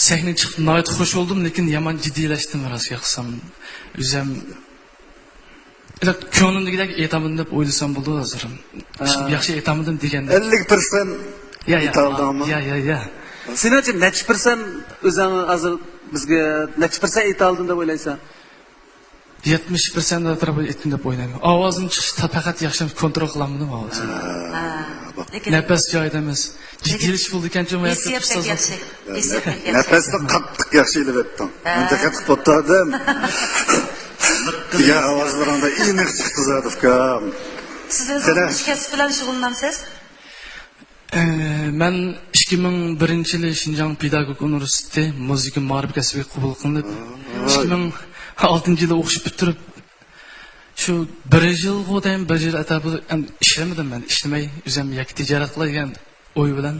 سەھنىگە چىقىپ ناھايىتى خۇش بولدۇم، لېكىن يامان جىددىيلەشتىم، راست گەپ قىلسام. ئۆزۈم كۆڭلۈمدىكىدەك ئېيتالمىدىم دەپ ئويلىسام بولىدۇ ھازىر. ھە. ياخشى ئېيتالمىدىم دېگەندە. ئەللىك پىرسەنت يا، يا، ئېيتالدىڭمۇ؟ يا، يا، يا. سېنىڭچە نەچچە پىرسەنت ئۆزۈڭ ھازىر بىزگە نەچچە پىرسەنت ئېيتالدىم دەپ ئويلايسەن؟ يەتمىش پىرسەنت ئەتراپىدا ئېيتتىم دەپ ئويلايمەن. ئاۋازىم چىقىشتا پەقەت ياخشى كونترول قىلالمىدىم ئاۋازىمنى. ھە. لېكىن نەپەس جايىدا ئەمەس. جىددىيلىشىپ بولىدىكەنچۇ، ھېسسىيات بەك ياخشى. ھېسسىيات بەك ياخشى. نەپەسنى قاتتىق ياخشى ئېلىۋەتتىڭ. ھە. مەن دىققەت قىلىپ ئوتتۇردۇم. دېگەن ئاۋازلىرىڭدا ئېنىق چىقتى زادى، ئۇكام. سىز ئۆزىڭىز مۇشۇ كەسىپ بىلەن شۇغۇللىنامسىز؟ ئە، مەن ئىككى مىڭ بىرىنچى يىلى شىنجاڭ پېداگوگىكا ئۇنىۋېرسىتېتى مۇزىكا مائارىپ كەسپىگە قوبۇل قىلىنىپ، ئىككى مىڭ ئالتىنچى يىلى ئوقۇش پۈتتۈرۈپ، شۇ بىر يىلغۇ دەيمەن، بىر يىل ئەتراپىدا ئەمدى ئىشلىمىدىم مەن، ئىشلىمەي، ئۆزۈم يەككە تىجارەت قىلاي دېگەن ئوي بىلەن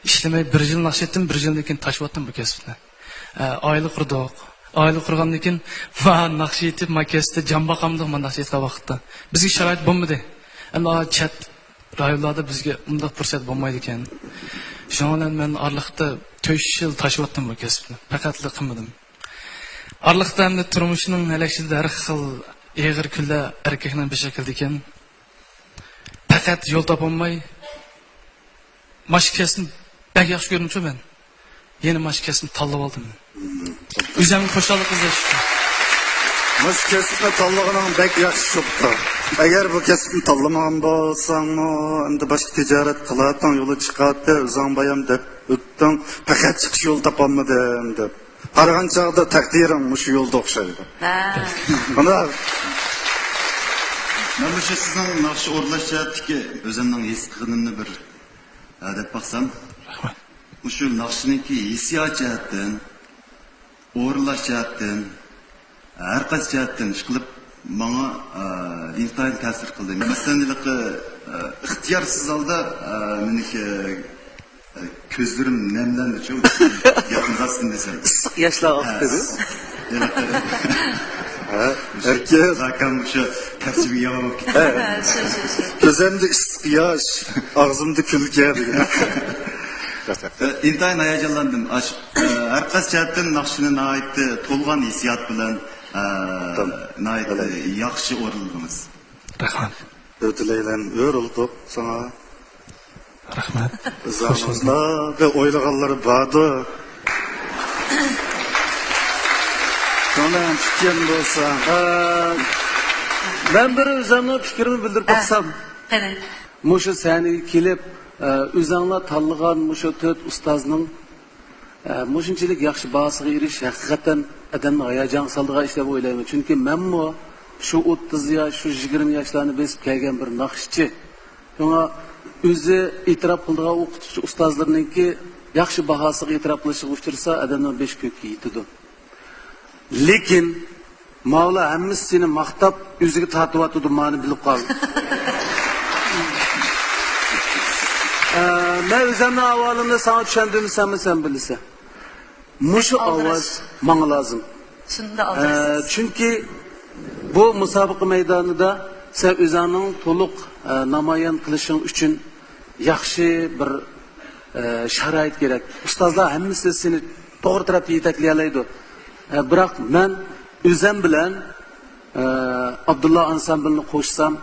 ئىشلىمەي، بىر يىل ناخشا ئېيتتىم، بىر يىلدىن كېيىن تاشلىۋەتتىم بۇ كەسىپنى. ئە، ئائىلە قۇردۇق. ئائىلە قۇرغاندىن كېيىن، ما، ناخشا ئېيتىپ، ما كەسىپتە جان باقامدۇق، ما ناخشا ئېيتقان ۋاقىتتا. بىزگە شارائىت بولمىدى. ئەمما چەت رايونلاردا بىزگە ئۇنداق پۇرسەت بولمايدىكەن. شۇنىڭ بىلەن مەن ئارىلىقتا تۆت يىل تاشلىۋەتتىم بۇ كەسىپنى. پەقەتلا قىلمىدىم. ئارىلىقتا ئەمدى تۇرمۇشنىڭ ھەلەكچىلىرىدە ھەر خىل ئېغىر كۈنلەر ئەركەكنىڭ بېشىغا كېلىدىكەن. پەقەت يول تاپالماي، ماشۇ كەسىپنى بەك ياخشى كۆرىمەنچۇ مەن. يەنە ماشۇ كەسىپنى تاللىۋالدىم. ئۆزۈمگە خۇشاللىق ئىزدەش ئۈچۈن. ماشۇ كەسىپنى تاللىغىنىڭ بەك ياخشى چوققا. ئەگەر بۇ كەسىپنى تاللىمىغان بولساڭمۇ، ئەمدى باشقا تىجارەت قىلاتتىڭ، يولى چىقاتتى، ئۆزۈڭ بايام دەپ ئۆتتۈڭ. پەقەت چىقىش يولى تاپالمىدىم دەپ. قارىغان چاغدا تەقدىرىڭ مۇشۇ يولدا ئوخشايدۇ. ھە. مانا. مەن مۇشۇ سىزنىڭ ناخشا ئورۇنلاش جەھەتتىكى ئۆزۈمنىڭ ھېس قىلغىنىمنى بىر، ھە، دەپ باقسام. رەھمەت. مۇشۇ ناخشىنىڭكى ھېسسىيات جەھەتتىن، ئورۇنلاش جەھەتتىن، ھەر قايسى جەھەتتىن ئىشقىلىپ ماڭا، ئە، ئىنتايىن تەسىر قىلدى. مەسىلەن، ھېلىقى، ئە، ئىختىيارسىز ھالدا، ئە، مېنىڭكى، ئە، كۆزلىرىم نەملەندىچۇ، يېقىن راستىنى دېسەم. ئىسسىق ياشلار ئاقتى. ھە، ھېلىقى. ھە، ئەركىن. زاكام شۇ تەرجىمە يامان بولۇپ كېتىپتۇ. ھە. ھە، شۇ، شۇ، شۇ. كۆزۈمدە ئىسسىق ياش، ئاغزىمدا كۈلكە دېگەن. ئىنتايىن ھاياجانلاندىم. ئاش-، ھەر قايسى جەھەتتىن ناخشىنى ناھايىتى تولغان ھېسسىيات بىلەن، ناھايىتى ياخشى ئورۇنلىدىڭىز. رەھمەت. ئۆتۈلەيلەن، ئۆرۈلدۇق ساڭا. رەھمەت. زاماندا بىر ئويلىغانلىرى باردۇ. ساڭا پىكىر بولسا. ئە، مەن بىر ئۆزۈمنىڭ پىكرىمنى بىلدۈرۈپ باقسام. قېنى. مۇشۇ سەھنىگە كېلىپ، ئە، ئۆزۈڭلار تاللىغان مۇشۇ تۆت ئۇستازنىڭ، ئە، مۇشۇنچىلىك ياخشى باھاسىغا ئېرىشىش ھەقىقەتەن ئادەمنى ھاياجانغا سالىدىغان ئىش دەپ ئويلايمەن. چۈنكى مەنمۇ شۇ ئوتتۇز ياش، شۇ يىگىرمە ياشلارنى بېسىپ كەلگەن بىر ناخشىچى. شۇڭا ئۆزى ئېتىراپ قىلىدىغان ئوقۇتقۇچى ئۇستازلىرىنىڭكى ياخشى باھاسىغا ئېتىراپ قىلىشىغا ئۇچرىسا، ئادەمنىڭ بېشى كۆككە يېتىدۇ. لېكىن ماۋۇلار ھەممىسى سېنى ماختاپ، ئۆزىگە تارتىۋاتىدۇ، مانى بىلىپ قال. ئە، مەن ئۆزۈمنىڭ ئەھۋالىمنى ساڭا چۈشەندۈرمىسەممۇ سەن بىلىسەن. مۇشۇ ئاۋاز ماڭا لازىم. شۇنداق ئە، ئالدىراش. چۈنكى بۇ مۇسابىقە مەيدانىدا سەن ئۆزۈڭنىڭ تولۇق، ئە، نامايان قىلىشىڭ ئۈچۈن ياخشى بىر، ئە، شارائىت كېرەك. ئۇستازلار ھەممىسى سېنى توغرا تەرەپكە يېتەكلىيەلەيدۇ. ئە، بىراق مەن ئۆزۈم بىلەن، ئە، ئابدۇللا ئانسامبىلنى قوشسام،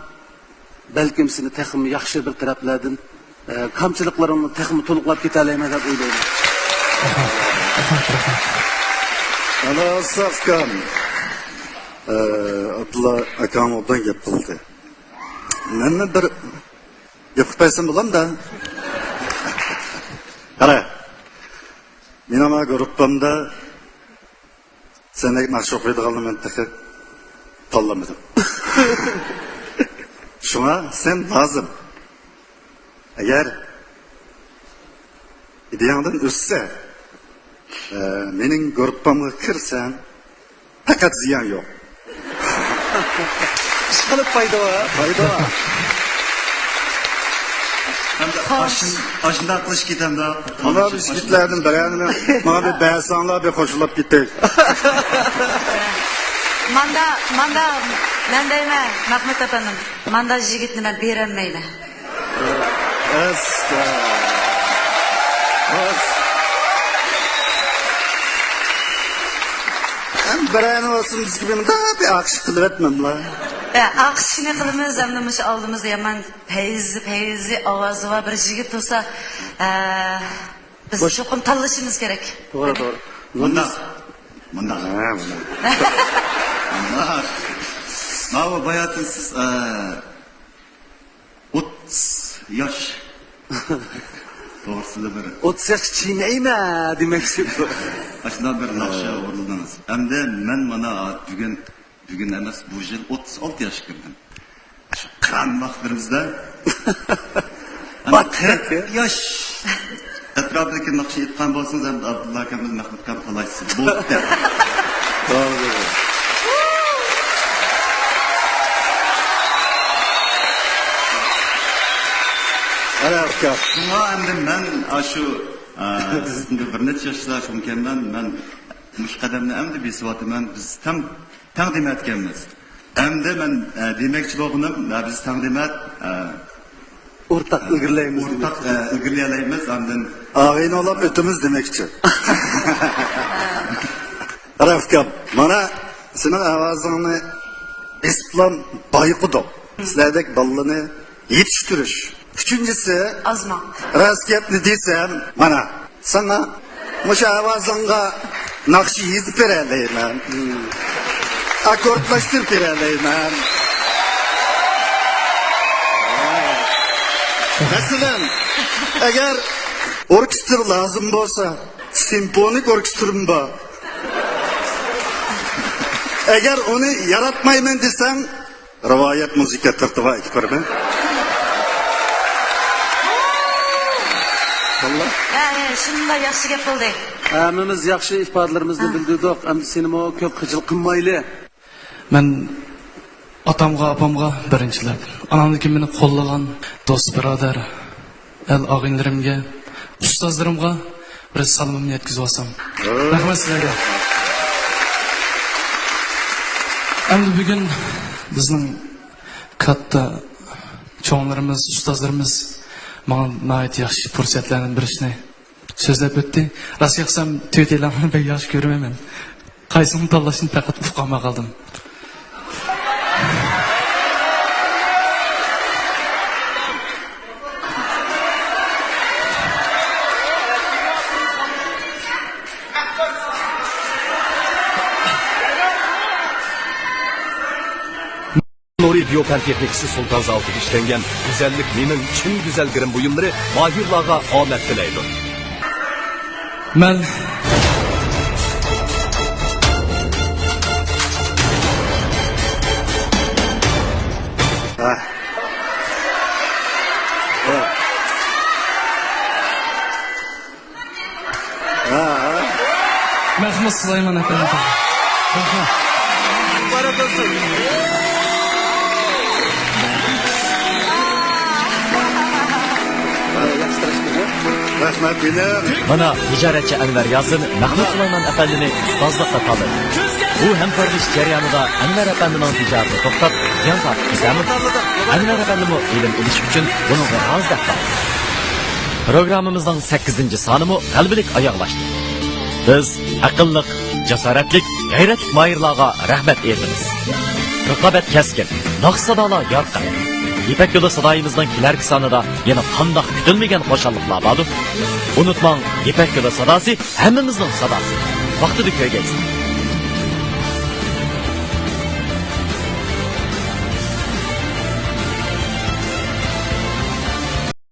بەلكىم سېنى تېخىمۇ ياخشى بىر تەرەپلەردىن، ئە، كامچىلىقلىرىڭنى تېخىمۇ تولۇقلاپ كېتەلەيمەن دەپ ئويلايمەن. رەھمەت، رەھمەت، رەھمەت. ئانا ساققان. ئابدۇللا ئاكاڭ ئوبدان گەپ قىلدى. مەنمۇ بىر گەپ قىلىپ بەرسەم بولامدا؟ قارا، مېنىڭ گۇرۇپپامدا سەندەك ناخشا ئوقۇيدىغاننى مەن تېخى تاللىمىدىم. شۇڭا سەن لازىم. ئەگەر ئىدىيەڭدىن ئۆتسە، ئە، مېنىڭ گۇرۇپپامغا كىرسەڭ، پەقەت زىيان يوق. ئىشقىلىپ پايدا بار. پايدا بار. ئەمدى خوش. ئاشۇن-، ئاشۇنداق قىلىش كېتەمدۇ؟ مانا بىز يىگىتلەردىن بىرەرنى ماڭا بىر بەرسەڭلار، بىر خوشلاپ كېتەي. ماندا، ماندا، مەن دەيمەن، مەخمۇت ئەپەندىم، ماندا يىگىتنى مەن بېرەلمەيمەن. ئەستە. ئەم، بىرەرنى بولسۇن، بىزگە بىر مۇنداق بىر ئاخشىق قىلىۋەتمەملا. ئە، ئاخشىقنى قىلىمىز، ئەمدى مۇشۇ ئالدىمىزدا يامان پەيزى، پەيزى ئاۋازى بار بىر يىگىت تۇرسا، ئە، بىز خوش. چوقۇم تاللىشىمىز كېرەك. توغرا، توغرا. مۇنداق. مۇنداق. ھە، مۇنداق. مۇنداق. ماۋۇ باياتىن سىز، ئە، ئوتتۇز ياش توغرىسىدا بىر ئوتتۇز ياشقا چىدىمەيمەن دېمەكچى. ئاشۇنداق بىر ناخشا ئورۇندىڭىز. ئەمدى مەن مانا بۈگۈن، بۈگۈن ئەمەس، بۇ يىل ئوتتۇز ئالتە ياشقا كىردىم. شۇ قىران ۋاقىتلىرىمىزدا ئەمدى قىرىق ياش ئەتراپىدىكى ناخشا ئېيتقان بولسىڭىز، ئەمدى ئابدۇللا ئاكامىز، مەخمۇت ئاكام تاللايسىز. بولدى. ئەرە ئۇكا. شۇڭا ئەمدى مەن ئاشۇ، ئە، سىزدىن بىر نەچچە ياشلار چوڭكەنمەن، مەن مۇشۇ قەدەمنى ئەمدى بېسىۋاتىمەن. بىز تەڭ، تەڭ دېمەتكەنمىز. ئەمدى مەن، ئە، دېمەكچى بولغىنىم، ئە، بىز تەڭ دېمەت، ئە، ئورتاق ئىلگىرىلەيمىز ئورتاق، دېمەكچى. ئە، ئىلگىرىلىيەلەيمىز، ئاندىن ئاغىنە بولۇپ ئۆتىمىز دېمەكچى. قارا ئۇكام، مانا سېنىڭ ئاۋازىڭنى ئېسىپلام بايقىدۇق. سىلەردەك بالىلارنى يېتىشتۈرۈش. ئۈچىنچىسى، ئازماڭ. راست گەپنى دېسەم، مانا، ساڭا مۇشۇ ئاۋازىڭغا ناخشا يېزىپ بېرەلەيمەن. ئاككوردلاشتۇرۇپ بېرەلەيمەن. مەسىلەن، ئەگەر ئوركېستىر لازىم بولسا، سىمفونىك ئوركېستىرىم بار. ئەگەر ئۇنى ياراتمايمەن دېسەڭ، رىۋايەت مۇزىكا تىرتىغا ئەكىپ بېرىمەن. ھە، ھە، شۇنداق ياخشى گەپ قىلدى. ھەممىمىز ياخشى ئىپادىلىرىمىزنى بىلدۈردۇق. ئەمدى سېنىمۇ كۆپ خىجىل قىلمايلى. مەن ئاتامغا، ئاپامغا بىرىنچىلەپ، ئانامدىن كېيىن مېنى قوللىغان دوست بۇرادەر، ئەل ئاغىنىلىرىمگە، ئۇستازلىرىمغا بىر سالىمىمنى يەتكۈزۈۋالسام. رەھمەت سىلەرگە. ئەمدى بۈگۈن بىزنىڭ كاتتا چوڭلىرىمىز، ئۇستازلىرىمىز ماڭا ناھايىتى ياخشى پۇرسەتلەرنى بېرىشنى سۆزلەپ ئۆتتى. راست گەپسەم، تۆت ئېلاننى بەك ياخشى كۆرىمەن مەن. قايسىنى تاللاشنى پەقەت ئۇقالماي قالدىم. نۇرى دىيو پەن تېخنىكىسى سۇلتان زاۋۇتىدا ئىشلەنگەن گۈزەللىك مېنىڭ چىن گۈزەل گىرىم بۇيۇملىرى ماھىرلارغا ئامەت تىلەيدۇ. مەن مەخمۇت سۇلايمان ئەپەندى. رەھمەت، ئىنىم. مانا، تىجارەتچى ئەنۋەر ياسىن مەخمۇت سۇلايمان ئەپەندىنى ئۇستازلىققا تاللىدى. بۇ ھەمكارلىشىش جەريانىدا ئەنۋەر ئەپەندىنىڭ تىجارىتى توختاپ، زىيان تارتىپ كېتەرمۇ؟ ئەنۋەر ئەپەندىمۇ ئىلىم ئېلىش ئۈچۈن بۇنىڭغا رازى دەپ قالدى. پروگراممىمىزنىڭ سەككىزىنچى سانىمۇ غەلىبىلىك ئاياغلاشتى. بىز ئەقىللىق، جاسارەتلىك، غەيرەتلىك ماھىرلارغا رەھمەت ئېيتىمىز. رىقابەت كەسكىن، ناخشا سادالار يارقىن. يىپەك يولى سادايىمىزنىڭ كېلەركى سانىدا يەنە قانداق كۈتۈلمىگەن خۇشاللىقلار باردۇ؟ ئۇنتۇماڭ، يىپەك يولى ساداسى ھەممىمىزنىڭ ساداسى. ۋاقتىدا كۆرگەيسىز.